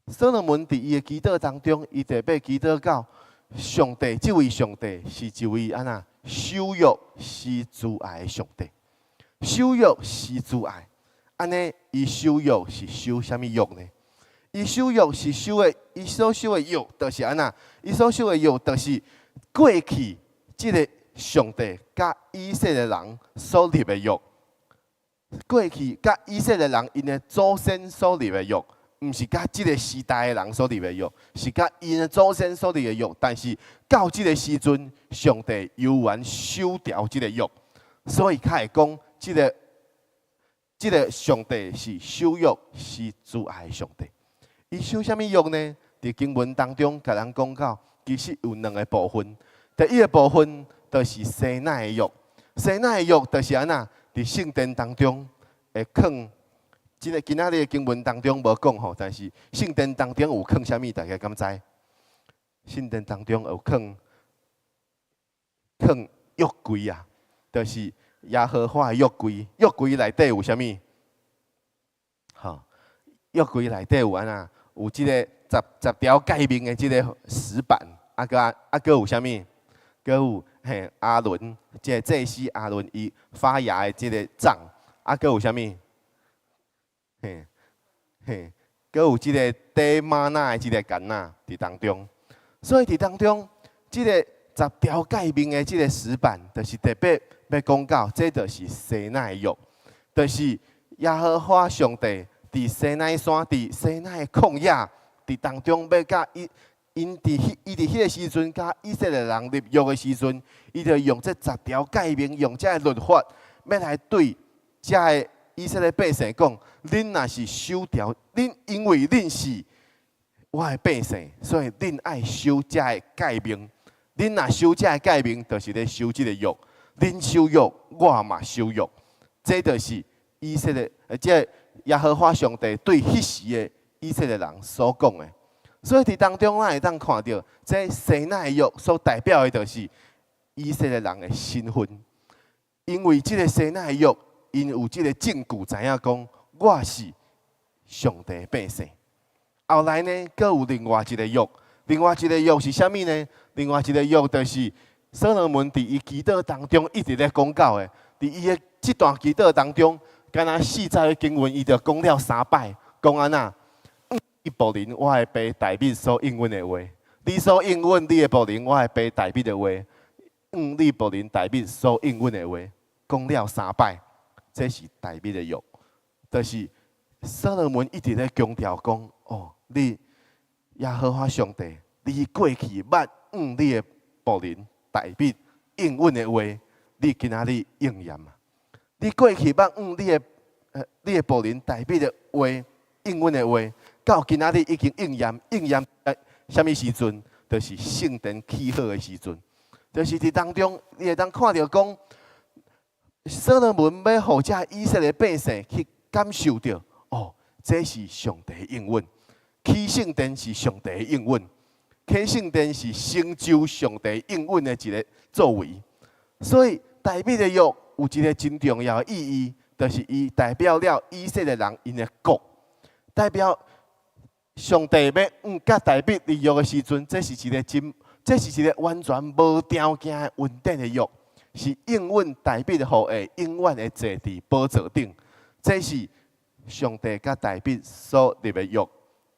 所羅門佇伊的祈禱當中，伊特別祈禱到上帝，這位上帝是一位按怎守約施慈愛的上帝，守約施慈愛。按呢，伊守約是守啥物約呢？伊守約是守的，伊所守的約就是按怎？伊所守的約就是過去這个上帝佮以色列人所立的約，過去佮以色列人𪜶的祖先所立的約，毋是佮這个時代的人所立的約，是佮𪜶的祖先所立的約。但是到這个時陣，上帝猶原守牢這个約，所以較會講這个上帝是守約施慈愛的上帝。伊守啥物約呢？佇經文當中，共咱講到，其實有兩个部分。第一个部分就是西奈的約，西奈的約就是按怎？佇聖殿當中會囥，這个今仔日的經文當中無講吼，但是聖殿當中有囥啥物？大家敢知？聖殿當中有囥囥約櫃啊，就是耶和華的約櫃。約櫃內底有啥物？吼，約櫃內底有按怎？有這个十條誡命的這个石板，啊，閣啊，閣有啥物？閣有嘿亞倫，這个祭司亞倫伊發芽的這个杖，啊，閣有啥物？嘿，嘿，閣有這个綴嗎哪的這个矸仔佇當中，所以佇當中，這个十條誡命的這个石板，就是特別欲講到，這就是西奈約，就是耶和華上帝佇西奈山，佇西奈的曠野，佇當中欲佮伊，𪜶佇彼，伊佇彼个時陣，佮以色列人立約的時陣，伊就用這十條誡命，用這个律法，欲來對遮个以色列百姓講：恁若是守條，恁因為恁是我的百姓，所以恁愛守遮个誡命。恁若守遮个誡命，就是咧守這个約。恁守約，我嘛守約。這就是以色列，這耶和華上帝對彼時的以色列人所講的。所以佇當中，咱會當看著，這西奈約所代表的，就是以色列人的身份。因為這个西奈約，𪜶有這个證據，知影講我是上帝的百姓。後來呢，閣有另外一个約，另外一个約是啥物呢？另外一个約就是所羅門佇伊祈禱當中一直咧講到的，佇伊的這段祈禱當中，敢若四節的經文，伊就講了三擺，講按怎？你僕人我的爸大衛所應允的話，你所應允你的僕人我的爸大衛的話，按你僕人大衛所應允的話，講了三擺，這是大衛的約，就是所羅門一直咧強調講：哦，你耶和華上帝，你過去捌按你的僕人大衛應允的話，你今仔日應驗啊！你過去捌按你的僕人大衛的話應允的話，到今仔日已經應驗，應驗佇啥物時陣？就是聖殿起好的時陣，就是佇當中，你會當看著講，所羅門欲予遮以色列百姓去感受著，哦，這是上帝的應允，起聖殿是上帝的應允，起聖殿是成就上帝應允的一个作為。所以大衛的約有一个真重要的意義，就是伊代表了以色列人𪜶的國，代表上帝欲按佮大衛立約的時陣，這是一个完全無條件的恩典的約，是應允大衛的後裔永遠會坐佇寶座頂。這是上帝佮大衛所立的約，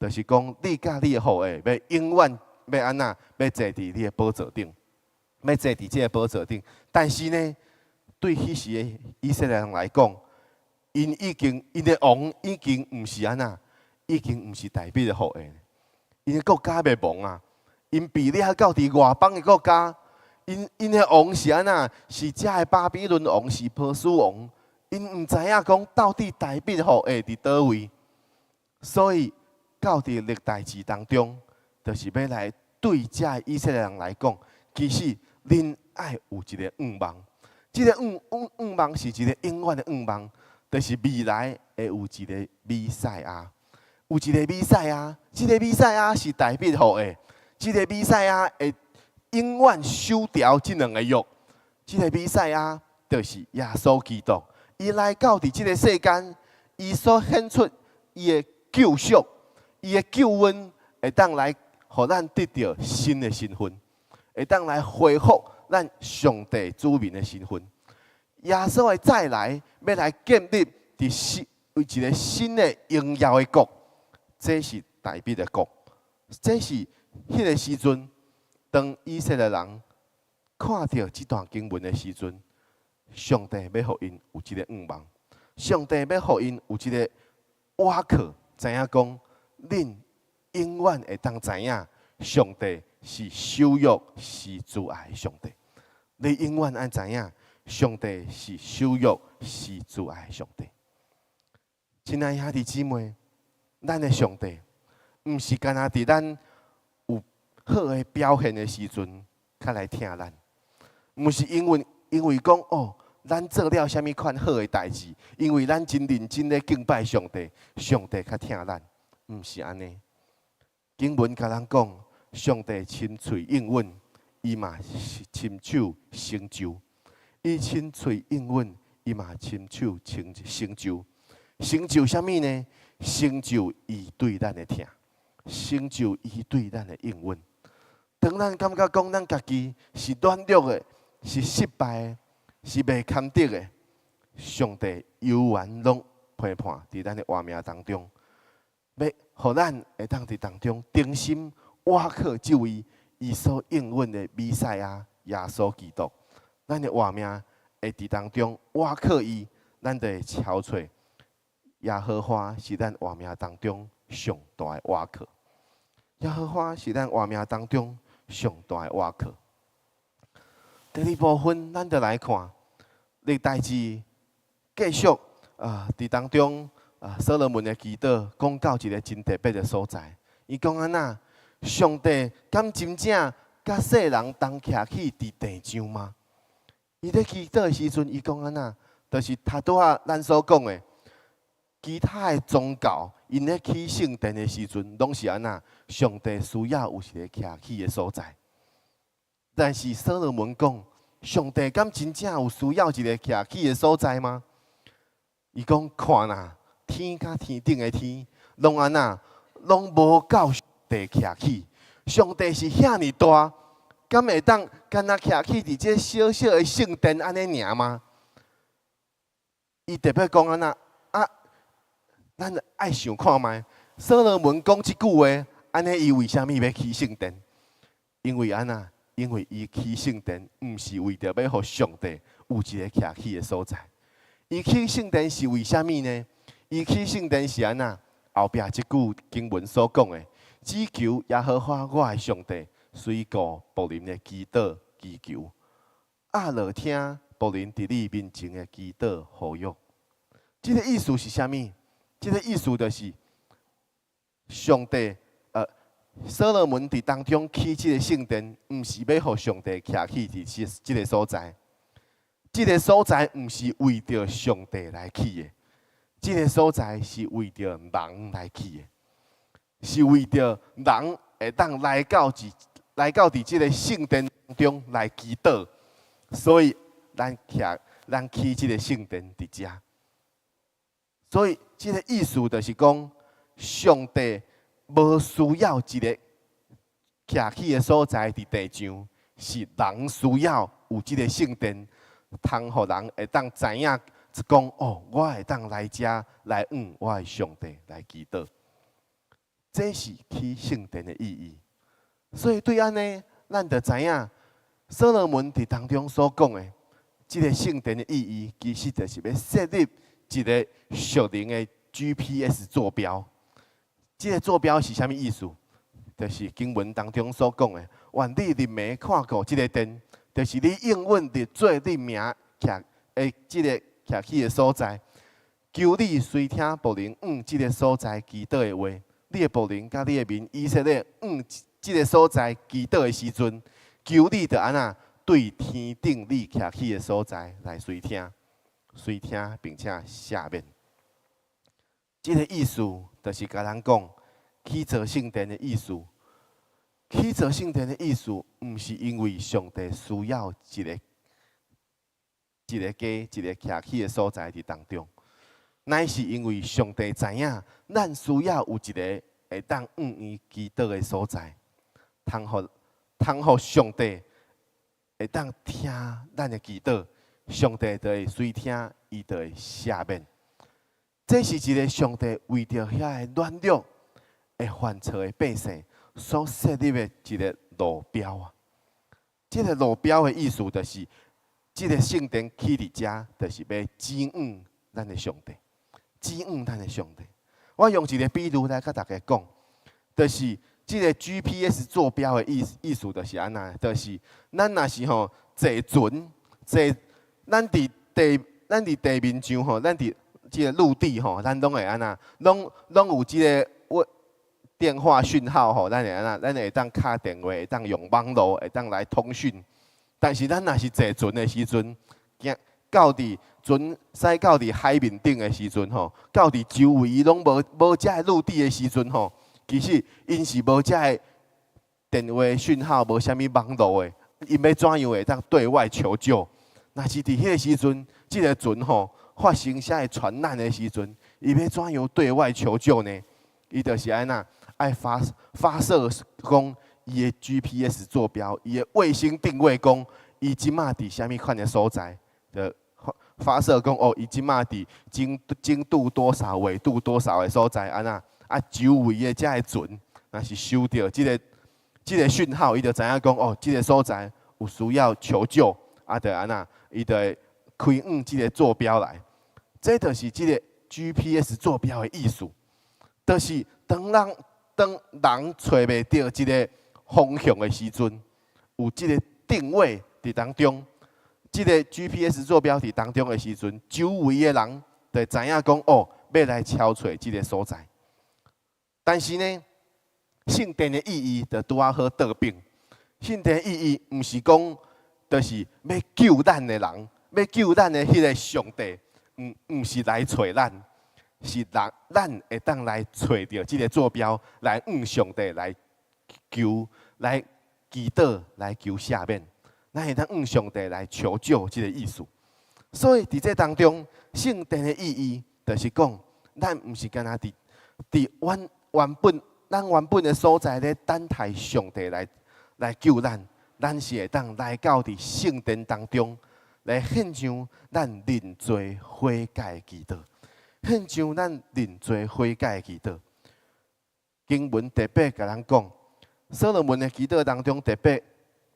就是講你佮你的後裔欲永遠欲按怎，欲坐佇你的寶座頂，欲坐佇這个寶座頂。但是呢，對彼時的以色列人來講，𪜶已經𪜶的王已經毋是按怎，已經毋是大衛的後裔，𪜶的國家欲亡啊！𪜶被掠到佇外邦的國家，𪜶的王是按怎？是遮的巴比倫王，是波斯王。𪜶毋知影講到底大衛的後裔佇佗位，所以到佇歷代志當中，就是欲來對遮以色列人來講，其實恁愛有一个願望，這个願望是一个永遠的願望，就是未來會有一个彌賽亞。有一个彌賽亞，這个彌賽亞是大衛後裔，這个彌賽亞會永遠守牢這兩个約。這个彌賽亞就是耶穌基督，伊來到佇這个世間，伊所顯出伊的救贖，伊的救恩，會當來予咱得著新的身份，會當來恢復咱上帝子民的身份。耶穌的再來，欲來建立佇新一个新的榮耀的國。這是大衛的國，這是彼个時陣，當以色列人看著這段經文的時陣，上帝欲予𪜶有這个願望，上帝欲予𪜶有這个倚靠，知影講，恁永遠會當知影，上帝是守約、是慈愛的上帝。你永遠愛知影，上帝是守約、是慈愛的上帝。親愛兄弟姊妹，咱的上帝，毋是干焦佇咱有好的表現的時陣，才來疼咱，毋是因為講哦，咱做了啥物款好的代誌，因為咱真認真咧敬拜上帝，上帝較疼咱，毋是按呢。經文共咱講，上帝親喙應允，伊嘛親手成就；伊親喙應允，伊嘛親手成成就。成就啥物呢？成就伊對咱的疼，成就伊對咱的應允。當咱感覺講咱家己是軟弱的，是失敗的，是袂堪得的，上帝猶原攏陪伴佇咱的活命當中，欲予咱會當佇當中忠心倚靠這位伊所應允的彌賽亞耶穌基督。咱的活命會佇當中倚靠伊，咱就會超出耶和華是咱活命當中上大的倚靠。耶和華是咱活命當中上大的倚靠。第二部分，咱就來看歷代志繼續啊，佇當中啊，所羅門的祈禱講到一个真特別的所在。伊講按怎？上帝敢真正佮世人同徛起佇地上嗎？伊咧祈禱的時陣，伊講按怎？就是頭拄仔咱所講的，其他的宗教，𪜶咧起聖殿的時陣，攏是按怎？上帝需要有一个徛起的所在。但是所羅門講，上帝敢真正有需要一个徛起的所在嗎？伊講看啦，天佮天頂的天，攏按怎？攏無夠上帝徛起。上帝是遐爾大，敢會當干焦徛起佇這小小的聖殿按呢爾嗎？伊特別講按怎？啊，咱愛想看覓？所羅門講這句話，按呢伊為啥物欲起聖殿？因為按怎？因為伊起聖殿，毋是為著欲予上帝有一个徛起的所在。伊起聖殿是為啥物呢？伊起聖殿是按怎？後壁這句經文所講的，只求耶和華我的上帝，垂顧僕人的祈禱祈求，鴨落聽僕人佇你面前的祈禱呼籲。這个意思是啥物？這个意思就是上帝，所羅門佇當中起這个聖殿，毋是欲予上帝徛起佇這這个所在。這个所在毋是為著上帝來起的，這个所在是為著人來起的，是為著人會當來到佇這个聖殿中來祈禱，所以咱起這个聖殿佇遮。所以這个意思就是講，上帝無需要一个徛起的所在佇地上，是人需要有這个聖殿，通予人會當知影講哦，我會當來遮來向我的上帝來祈禱。這是起聖殿的意義。所以對按呢，咱就知影所羅門佇當中所講的這个聖殿的意義，其實就是欲設立一个屬靈的 GPS 坐標。這个坐標是啥物意思？就是經文當中所講的，願你入暝看顧這个殿，就是你應允立做你名徛的這个徛起的所在。求你垂聽僕人向這个所在祈禱的話，你的僕人佮你的民以色列向這个所在祈禱的時陣，求你著按怎對天頂你徛起的所在來垂聽，垂聽並且赦免。這个意思就是共咱講，起造聖殿的意思。起造聖殿的意思，毋是因為上帝需要一个一个家、一个徛起的所在佇當中，乃是因為上帝知影，咱需要有一个會當向伊祈禱的所在，通予上帝會當聽咱的祈禱，上帝就會垂聽，伊就會赦免。這是一个上帝為著遐个軟弱、會犯錯的百姓所設立的一个路標啊！這个路標的意思就是，這个聖殿起佇遮，就是欲指向咱的上帝，指向咱的上帝。我用一个比喻來共大家講，就是這个 GPS 坐標的意思就是按怎，就是咱若是吼坐船，坐咱佇地面上吼，咱佇這个陸地吼，咱攏會按怎，攏有這个我電話訊號吼，咱會按怎，咱會當敲電話，會當用網路，會當來通訊。但是咱若是坐船的時陣，行到佇船駛到佇海面頂的時陣吼，到佇周圍攏無無遮的陸地的時陣吼，其實𪜶是無遮的電話訊號，無啥物網路的，𪜶欲怎樣會當對外求救？若是佇彼个時陣，這个船吼發生啥个船難的時陣，伊欲怎樣對外求救呢？伊就是按怎愛發發射講伊的 GPS 坐標，伊的衛星定位講，伊這馬佇啥物款的所在，就發發射講哦，伊這馬佇經經度多少、緯度多少的所在，按怎啊？周圍的遮的船，若是收著這个這个訊號，伊就知影講哦，這个所在有需要求救，啊，就按怎，伊就會開向這个坐標來。這就是這个 GPS 坐標的意思，就是當人當人揣袂著這个方向的時陣，有這个定位佇當中，這个 GPS 坐標佇當中的時陣，周圍的人就會知影講哦，欲來敲揣這个所在。但是呢，聖殿的意義就拄仔好倒反。聖殿的意義毋是講，就是欲救咱的人，欲救咱的彼个上帝，毋毋是來揣咱，是人咱會當來揣著這个坐標，來向上帝來求、來祈禱、來求赦免。咱會當向上帝來求救這个意思。所以佇這當中，聖殿的意義就是講，咱毋是干焦佇佇阮原本咱原本的所在咧等待上帝來來救咱，咱是會當來到佇聖殿當中來獻上咱認罪悔改的祈禱，獻上咱認罪悔改的祈禱。經文特別共咱講，所羅門的祈禱當中特別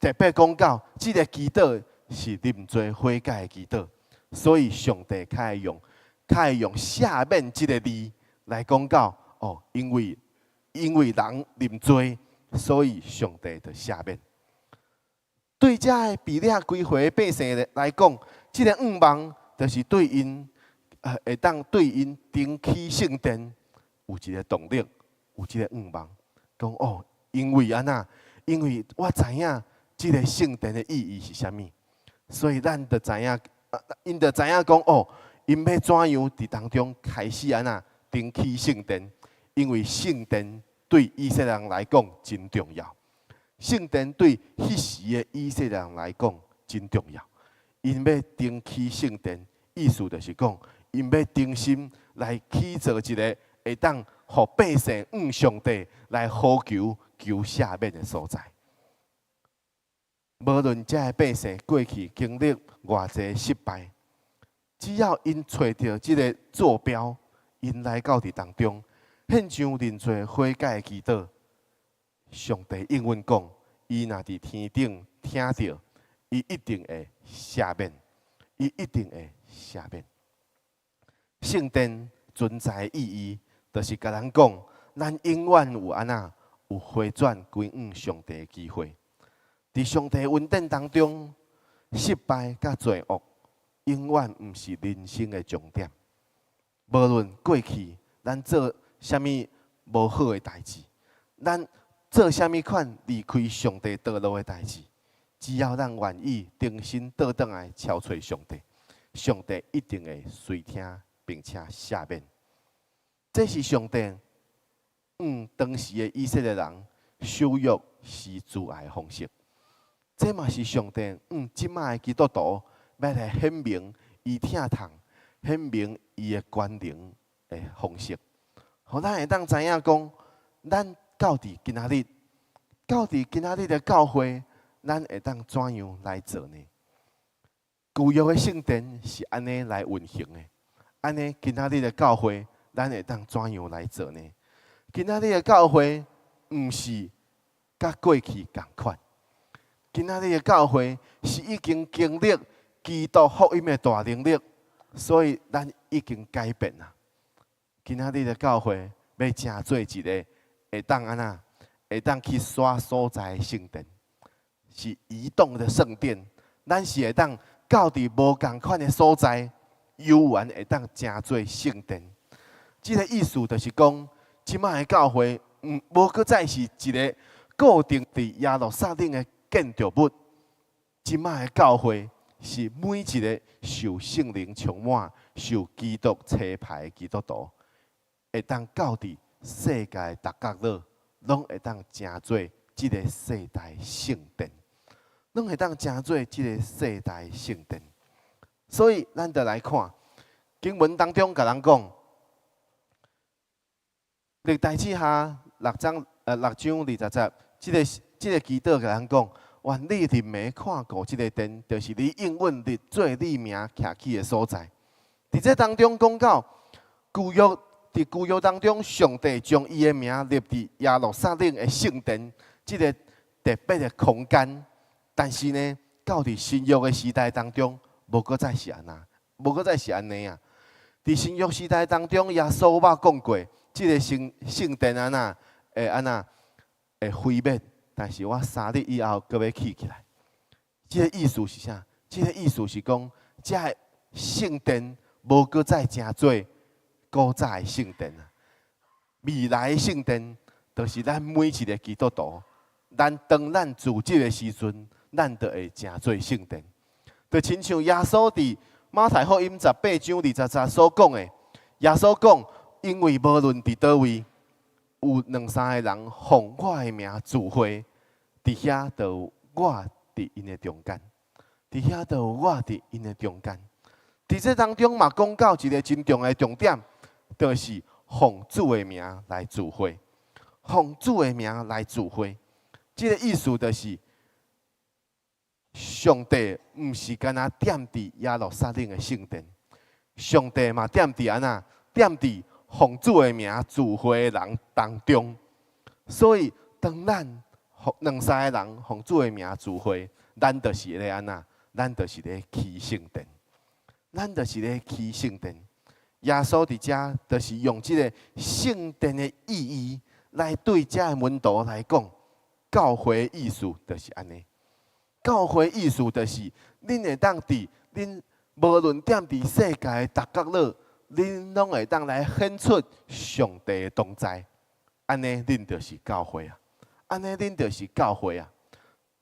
特別講到，這个祈禱是認罪悔改的祈禱，所以上帝較會用較會用赦免這个字來講到哦，因為因為人認罪，所以上帝就赦免。對遮的被掠歸回的百姓來講，這个願望就是對𪜶會當對𪜶重起聖殿有一个動力，有這个願望，講哦，因為按怎？因為我知影這个聖殿的意義是啥物，所以咱就知影，𪜶就知影講哦，𪜶欲怎樣佇當中開始按怎重起聖殿？因為聖殿對以色列人來講真重要。聖殿對彼時的以色列人來講真重要。𪜶欲重起聖殿，意思就是講，𪜶欲重新來起造一个會當予百姓向上帝來呼求求赦免的所在。無論遮的百姓過去經歷偌濟失敗，只要𪜶揣著這个坐標，𪜶來到佇當中，獻上認罪悔改的祈禱，上帝應允講，伊若佇天頂聽著，伊一定會赦免，伊一定會赦免。聖殿存在的意義，就是共咱講，咱永遠有按怎有回轉歸向上帝的機會。佇上帝恩典當中，失敗佮罪惡，永遠毋是人生的終點。無論過去咱做啥物無好的代誌，咱做啥物款離開上帝道路的代誌，只要咱願意重新倒轉來敲揣上帝，上帝一定會垂聽並且赦免。這是上帝向當時的以色列人守約施慈愛的方式。這嘛是上帝向這馬的基督徒欲來顯明伊疼痛、顯明伊的權能的方式，予咱會當知影講，咱到佇今仔日，到佇今仔日的教會，咱會當怎樣來做呢？舊約的聖殿是按呢來運行的，按呢今仔日的教會，咱會當怎樣來做呢？今仔日的教會毋是佮過去仝款，今仔日的教會是已經經歷基督福音的大能力，所以咱已經改變啦。今仔日的教會欲成做一个會當按怎，會當去徙所在的聖殿，是移動的聖殿。咱是會當到佇無仝款的所在，猶原會當成做聖殿。這个意思就是講，這馬的教會毋無閣再是一个固定佇耶路撒冷的建築物。這馬的教會是每一个受聖靈充滿、受基督差派的基督徒，會當到佇世界逐角落，攏會當成做這个世代聖殿，攏會當成做這个世代聖殿。所以，咱就來看經文當中，共咱講，歷代志下六章20節，這个祈禱共咱講：願你臨暝看顧這个殿，就是你應允立做你名徛起的所在。佇這當中講到舊約，佇舊約當中，上帝將伊的名立佇耶路撒冷的聖殿，這个特別的空間。但是呢，到佇新約的時代當中，無閣再是按呢，無閣再是按呢啊！佇新約時代當中，耶穌捌講過，這个聖殿按怎會按怎會毀滅，但是我3日以後閣欲起起來。這个意思是啥？這个意思是講，這个聖殿無閣再成做古早的聖殿啊！未來的聖殿，就是咱每一个基督徒，咱當咱聚集的時陣，咱就會成做聖殿。就親像耶穌佇馬太福音18章20節所講的，耶穌講，因為無論佇佗位有兩三个人奉我的名聚會，佇遐就有我佇𪜶的中間，佇遐就有我佇𪜶的中間。佇這當中嘛，講到一个真重要的重點，就是奉主的名來聚會，奉主的名來聚會。這个意思就是，上帝毋是干焦踮佇耶路撒冷的聖殿，上帝嘛踮佇按怎？踮佇奉主的名聚會的人當中。所以，當咱兩三个人奉主的名聚會，咱就是咧按怎？咱就是咧起聖殿，咱就是咧起聖殿。耶穌佇遮就是用這个聖殿的意義來對遮的門徒來講，教會意思就是按呢。教會意思就是，恁會當佇恁無論踮佇世界的逐角落，恁攏會當來顯出上帝的同在。按呢，恁就是教會啊！按呢，恁就是教會啊！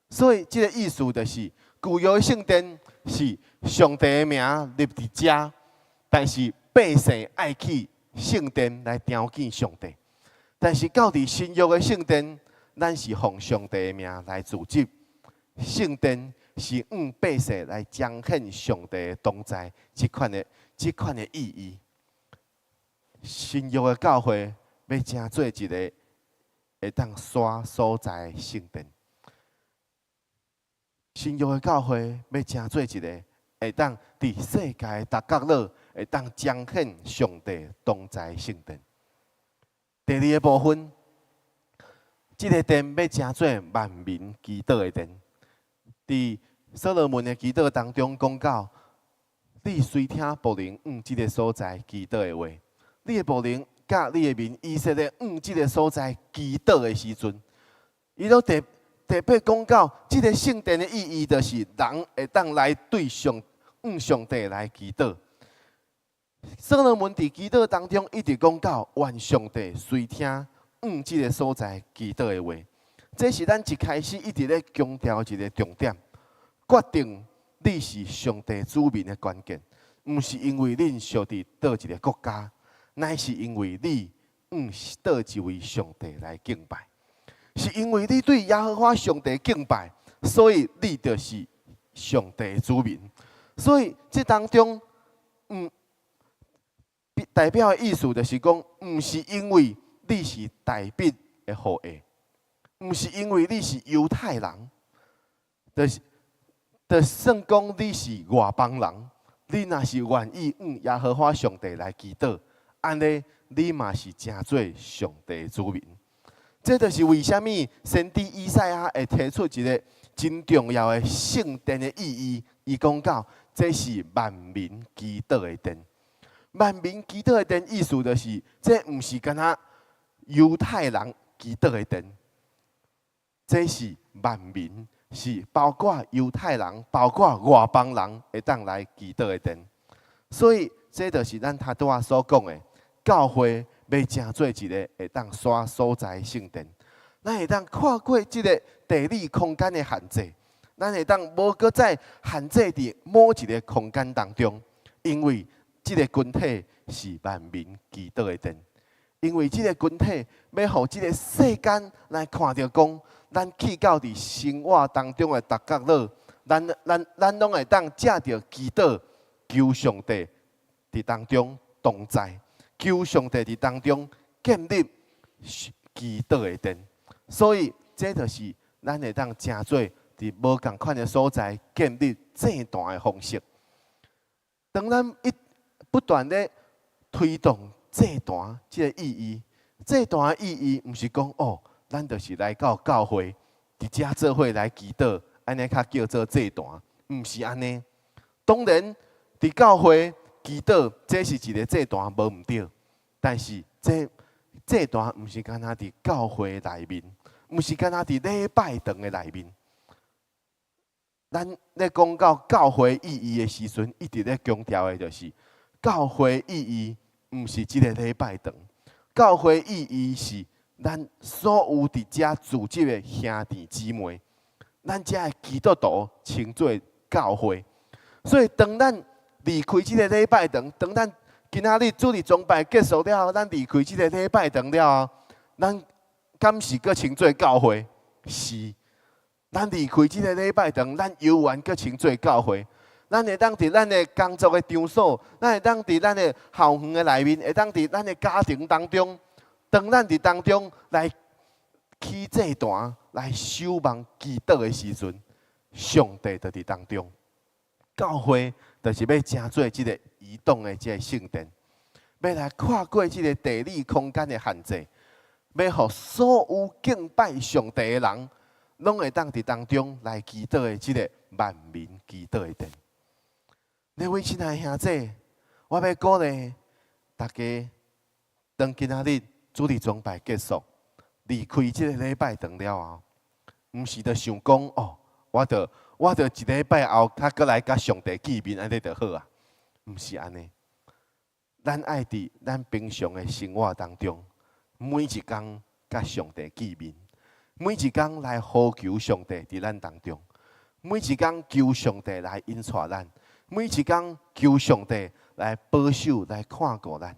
所以，這个意思就是，舊約聖殿是上帝的名立佇遮，但是百姓愛去聖殿來朝見上帝。但是到佇新約的聖殿，咱是奉上帝的名來聚集。聖殿是向百姓來彰顯上帝的同在，這款的意義。新約的教會欲成做一个會當徙所在的聖殿。新約的教會欲成做一个會當佇世界逐角落會當彰顯上帝同在的聖殿。第二个部分，這个殿欲成做萬民祈禱的殿。佇所羅門的祈禱當中講到，你垂聽僕人向這个所在祈禱的話，你的僕人佮你的民以色列向這个所在祈禱的時陣，伊都特別講到，這个聖殿的意義，就是人會當來對上向上帝來祈禱。所羅門佇祈禱當中一直講到，願上帝垂聽向這个所在祈禱的話。這是咱一開始一直咧強調一个重點，決定你是上帝子民的關鍵，毋是因為恁屬佇佗一个國家，乃是因為你向佗一位上帝來敬拜，是因為你對耶和華上帝敬拜，所以你就是上帝的子民。所以這當中，代表的意思就是講，毋是因為你是大衛的後裔。毋是因為你是猶太人，就是就算講你是外邦人，你若是願意向耶和華上帝來祈禱，按呢你嘛是成做上帝的子民。這就是為啥物先知以賽亞會提出一个真重要的聖殿的意義。伊講到，這是萬民祈禱的殿。萬民祈禱的殿意思就是，這毋是干焦猶太人祈禱的殿。這是萬民，是包括猶太人、包括外邦人會當來祈禱的殿。所以，這就是咱頭拄仔所講的，教會欲成做一个會當徙所在的聖殿。咱會當跨過這个地理空間的限制，咱會當無閣再限制佇某一个空間當中，因為這个群體是萬民祈禱的殿，因為這个群體欲予這个世間來看著講，咱去到佇生活當中的逐角落，咱攏會當藉著祈禱，求上帝佇當中同在，求上帝佇當中建立祈禱的殿。所以，這就是咱會當成做佇無仝款的所在建立祭壇的方式。當咱一不斷咧推動祭壇這个意義，祭壇的意義毋是講哦，咱就是來到教會，佇遮做伙來祈禱，按呢較叫做祭壇，毋是按呢。當然，佇教會祈禱，這是一个祭壇，無毋對。但是這祭壇毋是干焦佇教會內面，毋是干焦佇禮拜堂的內面。咱咧講到教會意義的時陣，一直咧強調的就是教會意義毋是這个禮拜堂，教會意義是咱所有佇遮組織的兄弟姊妹，咱遮的基督徒稱做教會。所以當咱離開這个禮拜堂，當咱今仔日主日崇拜結束了後，咱離開這个禮拜堂了後，咱敢是閣稱做教會？是。咱離開這个禮拜堂，咱猶原閣稱做教會。咱會當佇咱的工作的場所，咱會當佇咱的校園的內面，會當佇咱的家庭當中，當咱佇當中來起祭壇，來守望祈禱的時陣，上帝就佇當中。教會就是欲成做這个移動的這个聖殿，欲來跨過這个地理空間的限制，欲予所有敬拜上帝的人，攏會當佇當中來祈禱的這个萬民祈禱的殿。各位親愛的兄弟，我欲鼓勵大家，當今仔日主日崇拜結束，離開這个禮拜堂了後，毋是著想講哦，我著一禮拜後，較閣來佮上帝見面，按呢就好啊。毋是按呢，咱愛佇咱平常的生活當中，每一工佮上帝見面，每一工來呼求上帝佇咱當中，每一工求上帝來引帶咱，每一工求上帝來保守、來看顧咱，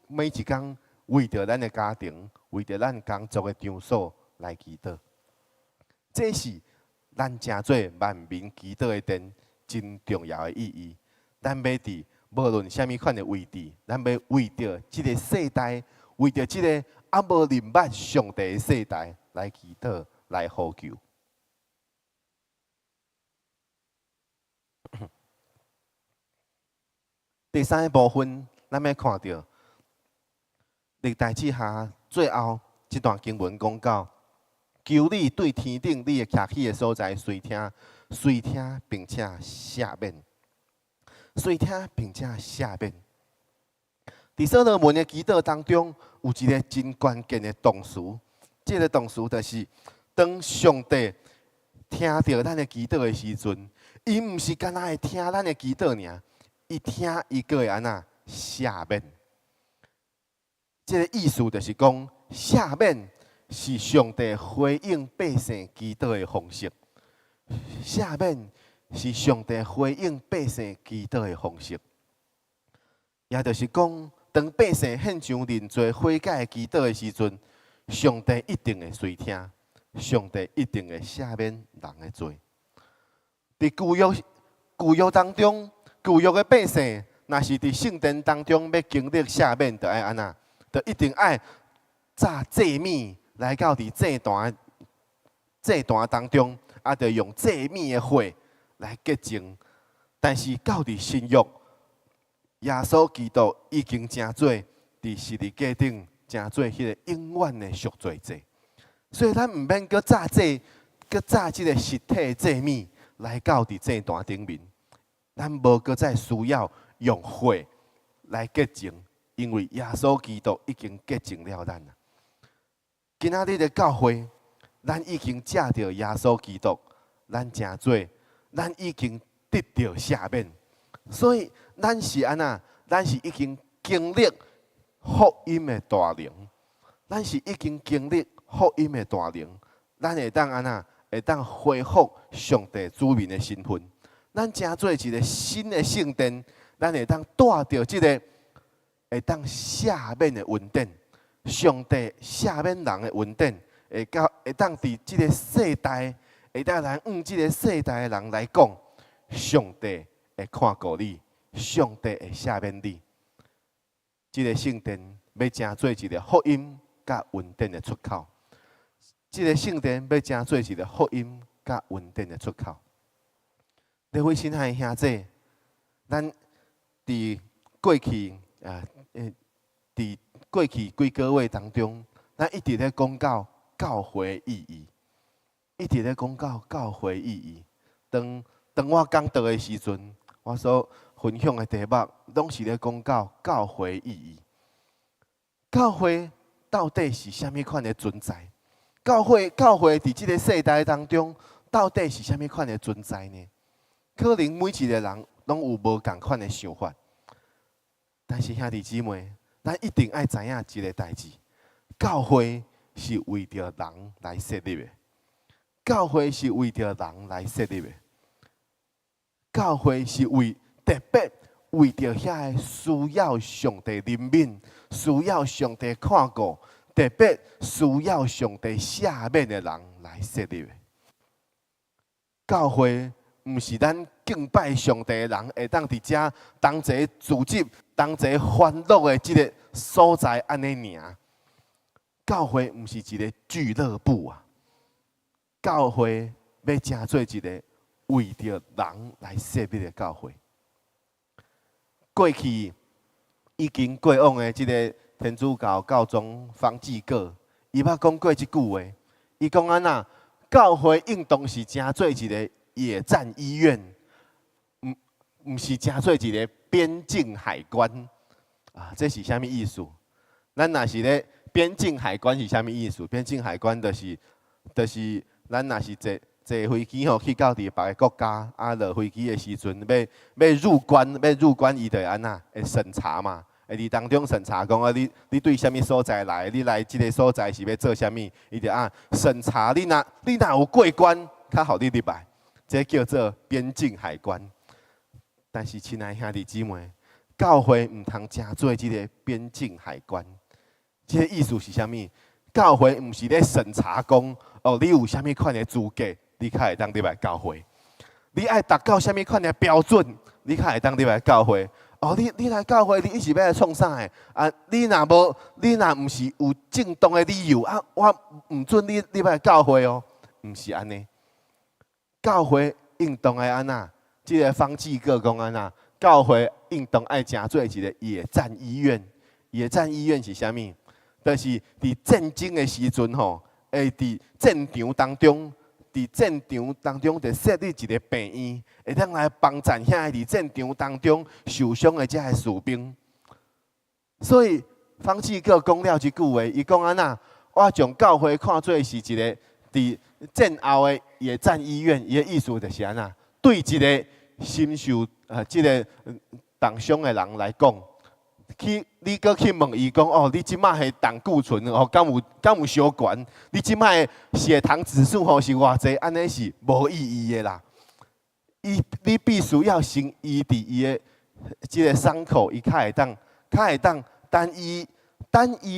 每一工為著咱的家庭、為著咱工作的場所來祈禱，這是咱成做萬民祈禱的殿真重要的意義。咱欲佇無論啥物款的位置，咱欲為著這个世代，為著這个猶無認捌上帝的世代來祈禱、來呼求。第三个部分，咱欲看著歷代志下最後這段經文講到：求你對天頂你會徛起的所在，垂聽、垂聽，並且赦免，垂聽並且赦免。佇所羅門的祈禱當中，有一个真關鍵的動詞，這个動詞就是當上帝聽著咱的祈禱的時陣，伊毋是干焦會聽咱的祈禱爾，伊聽伊閣會按怎赦免。這个意思就是講，赦免是上帝回應百姓祈禱的方式。赦免是上帝回應百姓祈禱的方式，也就是講，當百姓獻上認罪悔改的祈禱的時陣，上帝一定會垂聽，上帝一定會赦免人的罪。佇舊約當中，舊約的百姓，若是佇聖殿當中欲經歷赦免，就愛按怎？就一定愛紮祭物來到佇祭壇當中，啊，就用祭物的血來潔淨。但是到佇新約，耶穌基督已經成做佇十字架頂成做彼个永遠的贖罪祭，所以咱毋免閣紮祭，閣紮這个實體祭物來到佇祭壇頂面，咱無閣再需要用血來潔淨，因為耶穌基督已經潔淨了咱。今仔日的教會，咱已經藉著耶穌基督，咱成做，咱已經得著赦免，所以咱是按怎？咱是已經經歷福音的大能，咱是已經經歷福音的大能，咱會當按怎？會當恢復上帝子民的身份。咱成做一个新的聖殿，咱會當帶著這个會當赦免的恩典，上帝赦免人的恩典，會到會當佇這个世代，會當來向這个世代的人來講，上帝會看顧你，上帝會赦免你。這个聖殿欲成做一个福音佮恩典的出口。這个聖殿欲成做一个福音佮恩典的出口。各位親愛的兄弟，咱佇過去啊，佇過去幾个月當中，咱一直咧講到教會意義，一直咧講到教會意義。當我講道的時陣，我所分享的題目，攏是咧講到教會意義。教會到底是啥物款的存在？教會佇這个世代當中，到底是啥物款的存在呢？可能每一个人攏有無仝款的想法，但是兄弟姊妹，咱一定愛知影一个代誌：教會是為著人來設立的，教會是為著人來設立的，教會是為特別為著遐个需要上帝憐憫、需要上帝看顧、特別需要上帝赦免的人來設立的。教會毋是咱敬拜上帝的人會當佇遮同齊聚集、同齊歡樂的這个所在按呢爾。教會毋是一个俱樂部啊！教會欲成做一个為著人來設立的教會。過去已經過往的這个天主教教宗方濟各，伊捌講過這句話，伊講按怎？教會應當是成做一个野戰醫院，毋是成做一个邊境海關啊！這是啥物意思？咱若是咧邊境海關是啥物意思？邊境海關就是咱若是坐飛機吼去到佇別个國家，啊落飛機的時陣，欲入關，欲入關，伊就會按怎？會審查嘛，會佇當中審查講啊，你對啥物所在來？你來這个所在是欲做啥物？伊就啊審查你若你若有過關，較予你入來。這叫做邊境海關。但是，親愛兄弟姊妹，教會毋通成做這个邊境海關。這个意思是啥物？教會毋是咧審查講，哦，你有啥物款的資格，你較會當入來教會？你愛達到啥物款的標準，你較會當入來教會？哦，你來教會，你是欲來創啥的？啊，你若無，你若毋是有正當的理由，啊，我毋准你入來教會哦，毋是按呢。教會應當愛按怎？這个方濟各講按怎？教會應當愛成做一个野戰醫院。野戰醫院是啥物？就是佇戰爭的時陣吼，會佇戰場當中，佇戰場當中就設立一个病院，會當來幫贊遐个佇戰場當中受傷的這个士兵。所以方濟各講了這句話，伊講按怎？我將教會看做是一个佇戰後的野戰醫院，伊的意思就是按怎？對一个身受這个重傷的人來講，去你閣去問伊講哦，你這擺的膽固醇哦，敢有傷懸？你這擺的血糖指數吼是偌濟？按呢是無意義的啦。你必須要先醫治伊的這个傷口，伊較會當等伊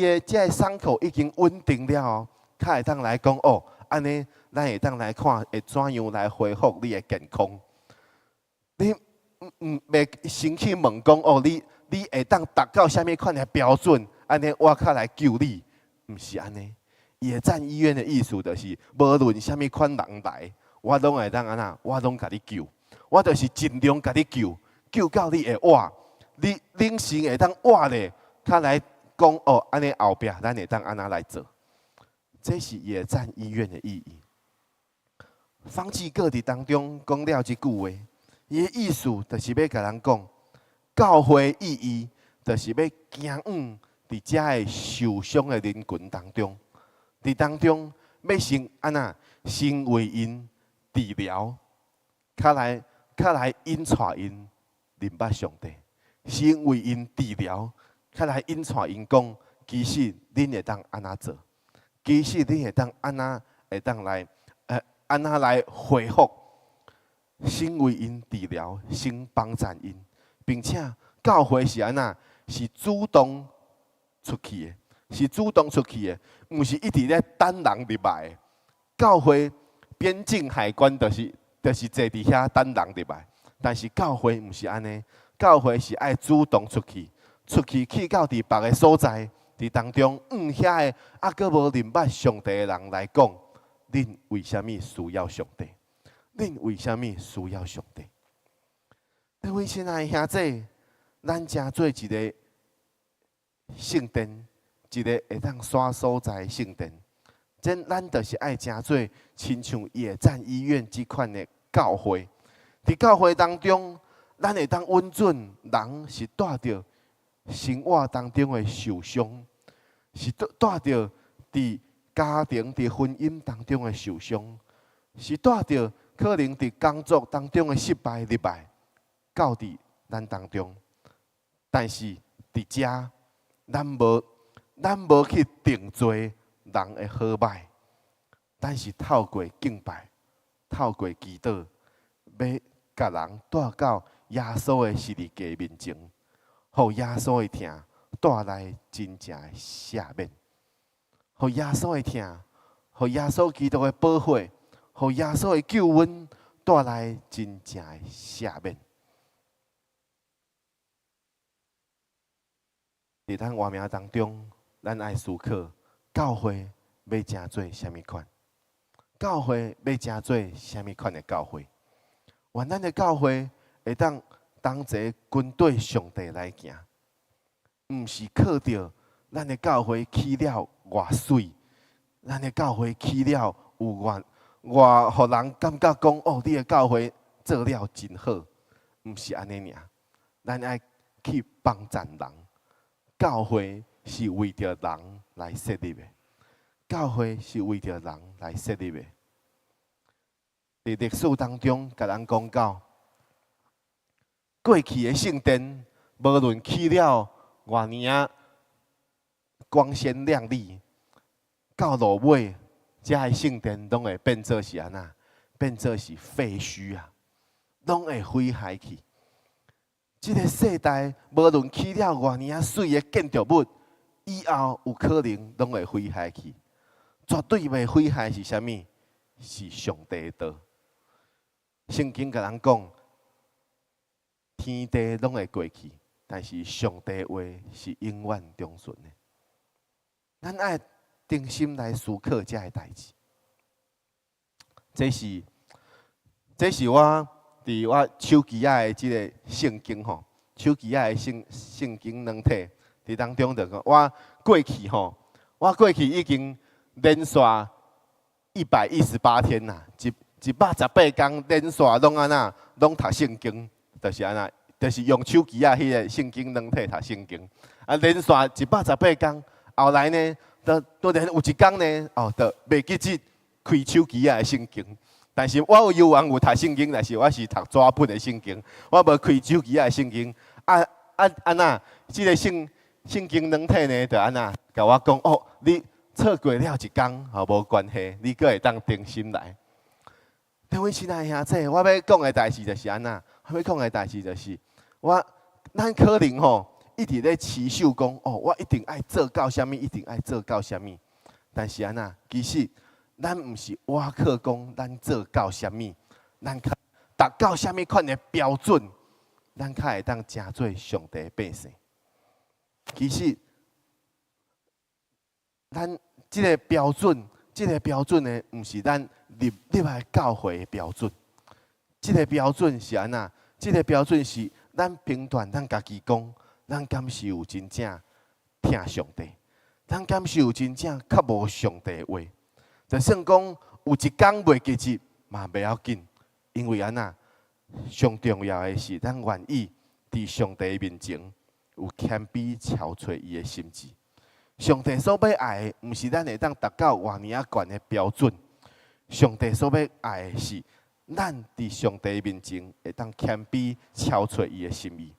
的這个傷口已經穩定了後，較會當來講哦，按呢咱會當來看會怎樣來恢復你的健康。你毋袂先去問講哦，你會當達到啥物款的標準？按呢我較來救你，毋是按呢。野戰醫院的意思就是，無論啥物款人來，我攏會當按怎，我攏共你救。我就是盡量共你救，救到你會活，你靈性會當活咧，較來講哦，按呢後壁咱會當按怎來做？這是野戰醫院的意義。方濟各佇當中講了這句話，伊的意思就是欲共人講，教會意義就是欲行往佇遮个受傷的人群當中，佇當中欲先按怎，先為𪜶治療，較來引帶𪜶認捌上帝，先為𪜶治療，較來引帶𪜶講，其實恁會當按怎做？其實恁會當按怎會當來，按怎來回復？先為𪜶治療，先幫贊𪜶，並且教會是按怎？是主動出去的，是主動出去的，毋是一直咧等人入來的。教會邊境海關就是坐佇遐等人入來，但是教會毋是按呢，教會是愛主動出去，出去去到佇別个所在，佇當中，向遐个猶閣無認捌上帝的人來講，恁為啥物需要上帝？恁為啥物需要上帝？各位親愛的兄弟，咱成做一个聖殿，一个會當徙所在的聖殿。這咱就是愛成做親像野戰醫院這款的教會。佇教會當中，咱會當允准人是帶著生活當中的受傷，是帶帶著佇家庭、佇婚姻當中的受傷，是帶著可能佇工作當中的失敗入來，到佇咱當中。但是佇遮，咱無去定罪人的好歹，咱是透過敬拜、透過祈禱，欲共人帶到耶穌的十字架面前，予耶穌的疼帶來真正的赦免，予耶穌的疼，予耶穌基督的寶血，予耶穌的救恩帶來真正的赦免。佇咱活命當中，咱愛思考教會欲成做啥物款？教會欲成做啥物款的教會？願咱的教會會當同齊跟綴上帝來行，毋是靠著咱的教會起了偌媠，咱的教會起了有偌偌，予人感覺講哦，你的教會做了真好，毋是按呢爾。咱愛去幫贊人，教會是為著人來設立的，教會是為著人來設立的。佇歷史當中，共咱講到過去的聖殿，無論起了偌爾仔光鮮亮麗，到落尾，這个聖殿攏會變做是按怎？變做是廢墟啊，攏會毀壞去。這个世代無論起了偌爾仔媠的建築物，以後有可能攏會毀壞去。絕對袂毀壞是啥物？是上帝的道。聖經共咱講，天地攏會過去，但是上帝話是永遠長存的。咱愛定心來思考這个代誌。這是我佇我手機仔的這个聖經吼，手機仔的聖經軟體佇當中就講，我過去吼，我過去已經連續118天啦，118天連續攏按怎，攏讀聖經，就是按怎，就是用手機仔彼个聖經軟體讀聖經。啊，連續118天，後來呢，就突然有一工呢，哦，就袂記得開手機仔的聖經。但是我有猶原有讀聖經，但是我是讀紙本的聖經，我無開手機仔的聖經。啊啊按怎，這个聖經軟體呢，就按怎，共我講哦，你錯過了一工，吼，無關係，你閣會當重新來。各位親愛的兄弟，我欲講的代誌就是按怎，我欲講的代誌就是，咱可能吼一直咧持守講，哦，我一定愛做到啥物，一定愛做到啥物。但是按怎，其實咱毋是倚靠講咱做到啥物，咱較達到啥物款的標準，咱較會當成做上帝的百姓。其實，咱這个標準，這个標準呢，毋是咱入來教會的標準。這个標準是按怎？這个標準是咱評斷咱家己講，咱敢是有真正疼上帝？咱敢是有真正渴慕上帝的話？就算講有一工袂記得嘛，袂要緊，因為按怎？上重要的是，咱願意佇上帝面前有謙卑朝揣伊的心志。上帝所欲愛的，毋是咱會當達到偌爾仔懸的標準。上帝所欲愛的是，咱佇上帝面前會當謙卑朝揣伊的心意。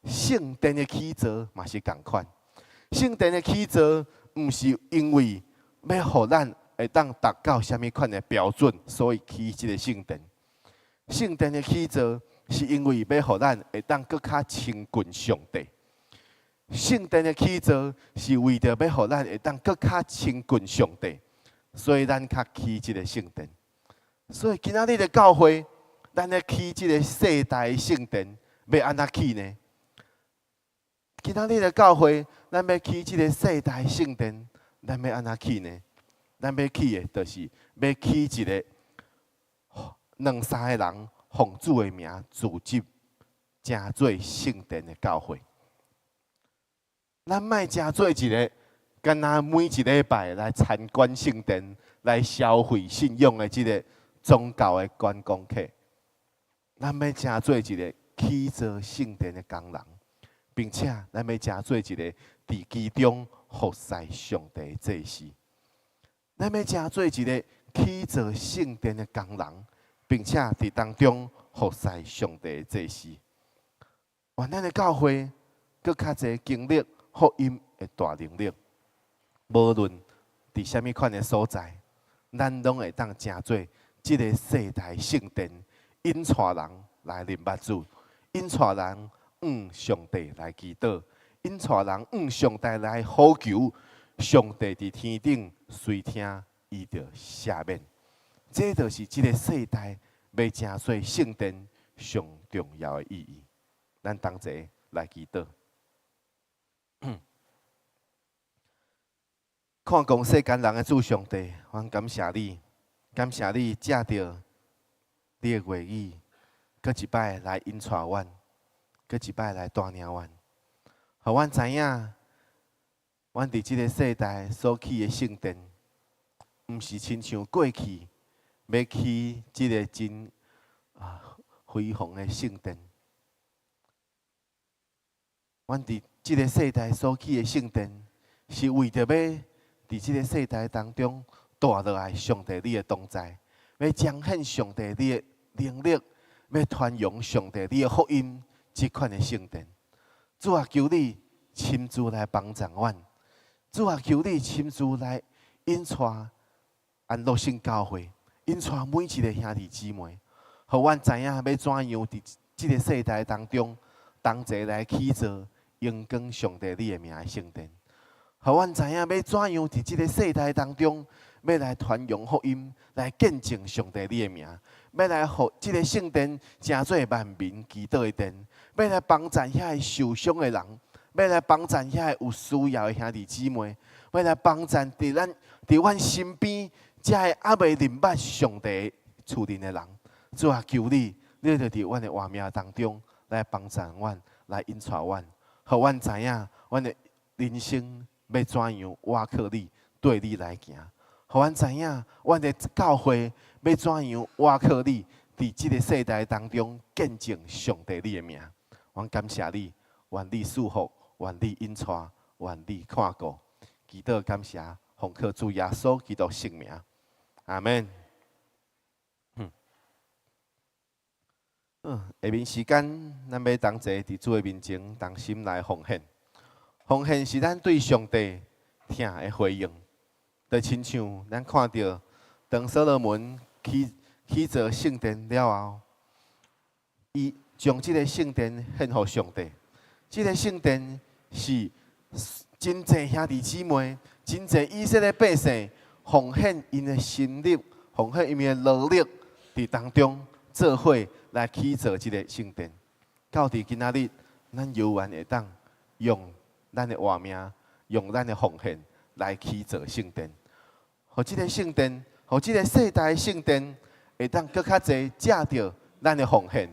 聖殿的起造嘛是仝款，聖殿的起造毋是因為欲予咱會當達到啥物款的標準，所以起這个聖殿。聖殿的起造是因為欲予咱會當閣較親近上帝。聖殿的起造是為著欲予咱會當閣較親近上帝，所以咱較起這个聖殿。所以今仔日的教會，咱咧起這个世代聖殿，欲按怎起呢？今仔日的教會，咱欲起這个世代聖殿，咱欲按怎起呢？咱欲起的，就是欲起一个兩三個人奉主的名組織，成做聖殿的教會。咱莫成做一个，敢若每一禮拜來參觀聖殿、來消費信仰的這个宗教的觀光客。咱欲成做一个起造聖殿的工人，並且咱欲成做一个佇其中服侍上帝的祭司。咱欲成做一个起造聖殿的工人，並且佇當中服侍上帝的祭司。願咱的教會閣較濟經歷福音的大能力，無論佇啥物款的所在，咱攏會當成做這个世代聖殿，引帶人來認捌主，引帶人向上帝來祈禱，引帶人向上帝來呼求，上帝佇天頂垂聽，伊就赦免。這就是這个世代欲成做聖殿上重要的意義。咱同齊來祈禱。看顧世間人的主上帝，我感謝你，感謝你藉著你的話語，閣一擺來引帶阮，閣一擺來帶領阮，予阮知影，阮佇這个世代所起的聖殿，毋是親像過去欲起這个真輝煌的聖殿。阮佇這个世代所起的聖殿，是為著欲佇這个世代當中帶落來上帝你的同在，欲彰顯上帝你的能力，欲傳揚上帝你的福音，這款的聖殿。主啊，求你親自來幫助阮。主啊，求你親自來引帶安樂信教會，引帶每一个兄弟姊妹，予阮知影欲怎樣佇這个世代當中同齊來起造榮光上帝你的名的聖殿。予阮知影欲怎樣佇這个世代當中，欲來傳揚福音，來見證上帝你的名，欲來予這个聖殿成做萬民祈禱的殿，欲來幫贊遐个受傷的人，欲來幫贊遐个有需要的兄弟姊妹，欲來幫贊佇咱佇阮身邊遮个猶未認捌上帝厝內的人。主啊，求你，你就佇阮的活命當中來幫贊阮，來引帶阮，予阮知影阮的人生欲怎樣倚靠你，綴你來行。予阮知影，阮的教會欲怎樣倚靠你，佇這个世代當中見證上帝你的名。阮感謝你，願你賜福，願你引帶，願你看顧。祈禱感謝，奉靠主耶穌基督聖名，阿們。下面時間，咱欲同齊佇主的面前同心來奉獻。奉獻是咱對上帝疼的回應。就親像咱看著，當所羅門起造聖殿了後，伊將這个聖殿獻予上帝。這个聖殿是真濟兄弟姊妹、真濟以色列百姓奉獻𪜶的心力、奉獻𪜶的勞力，佇當中做伙來起造這个聖殿。到佇今仔日，咱猶原會當用咱的活命、用咱的奉獻來起造聖殿，予這个聖殿，予這个世代聖殿會當閣較濟藉著咱的奉獻，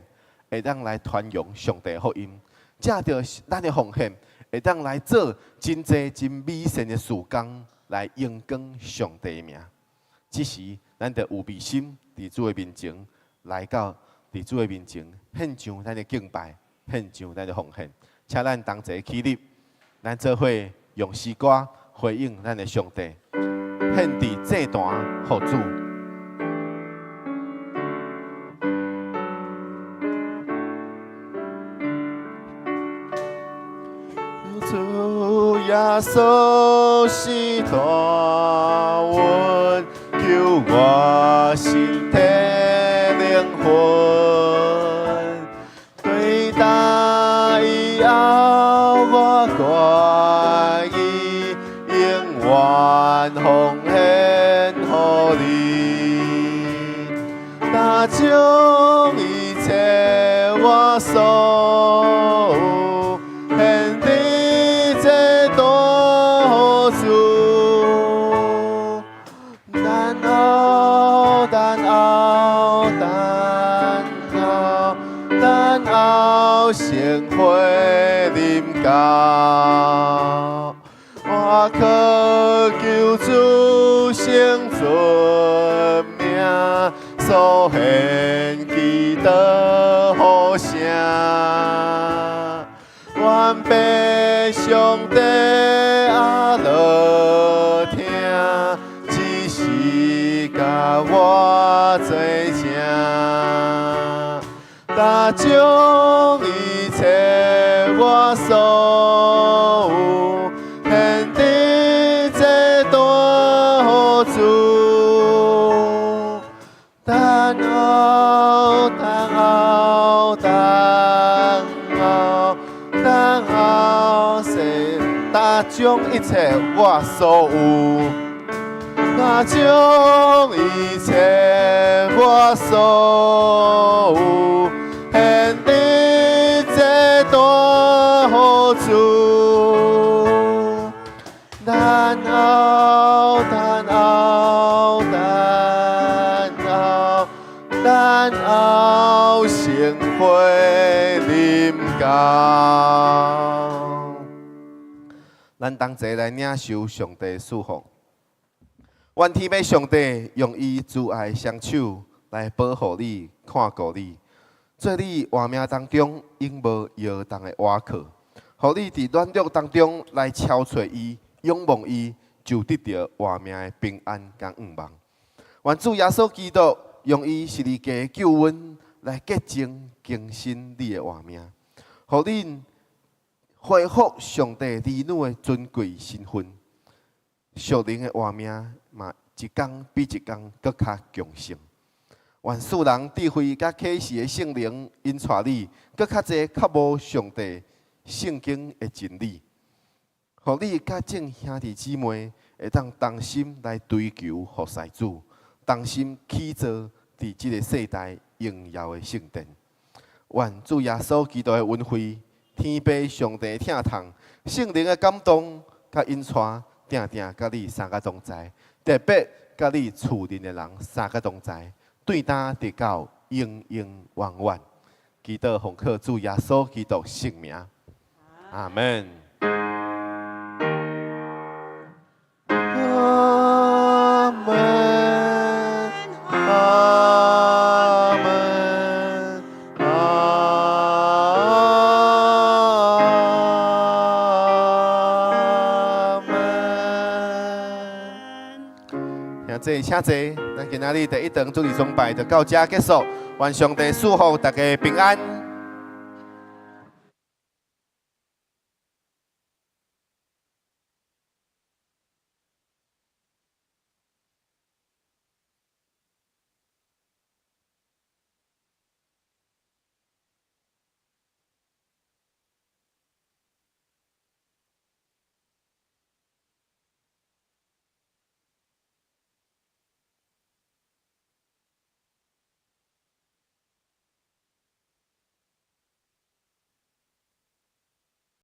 會當來傳揚上帝福音，藉著咱的奉獻，會當來做真濟真美善的事工，來榮光上帝的名。這時，咱就預備心，佇主的面前來到，佇主的面前獻上咱的敬拜，獻上咱的奉獻。請咱同齊起立，咱做伙用詩歌回應咱的上帝，獻佇祭壇予主。主耶穌是帶阮奉獻予你，擔將一切我所有，獻佇這大寶座。等候，等候，等候，等候聖血臨到，我渴求主聖尊名，所獻祈禱好聲，願父上帝阿樂聽，只是共我做證，擔將一切我所有，獻佇這大寶座。等候，等候，等候，等候，是擔將一切我所有，擔將一切我所有，獻佇這大寶座。等候，等候，等候，等候聖血臨到。咱同齊來領受上帝賜福。願天父上帝用伊慈愛雙手來保護你、看顧你，做你活命當中永無搖動的倚靠，予你佇軟弱當中來朝揣伊、仰望伊，就得著活命的平安佮向望。願主耶穌基督用伊十字架的救恩來潔淨更新你的活命，予恁恢復上帝兒女的尊貴身份，屬靈的活命嘛，一工比一工閣較強盛。願賜人智慧佮啟示的聖靈引帶你，閣較濟渴慕上帝聖經的真理，予你佮眾兄弟姊妹會當同心來追求服侍主，同心起造佇這个世代榮耀的聖殿。願主耶穌基督的恩惠、天父上帝的疼痛、聖靈的感動佮引帶，定定佮你三個同在，特別佮你厝內的人三個同在，對今直到永永遠遠。祈禱奉靠主耶穌基督聖名，阿門。阿門，阿門，阿門。兄弟，請坐。咱今仔日第一堂主日崇拜就到這結束。願上帝賜福大家平安。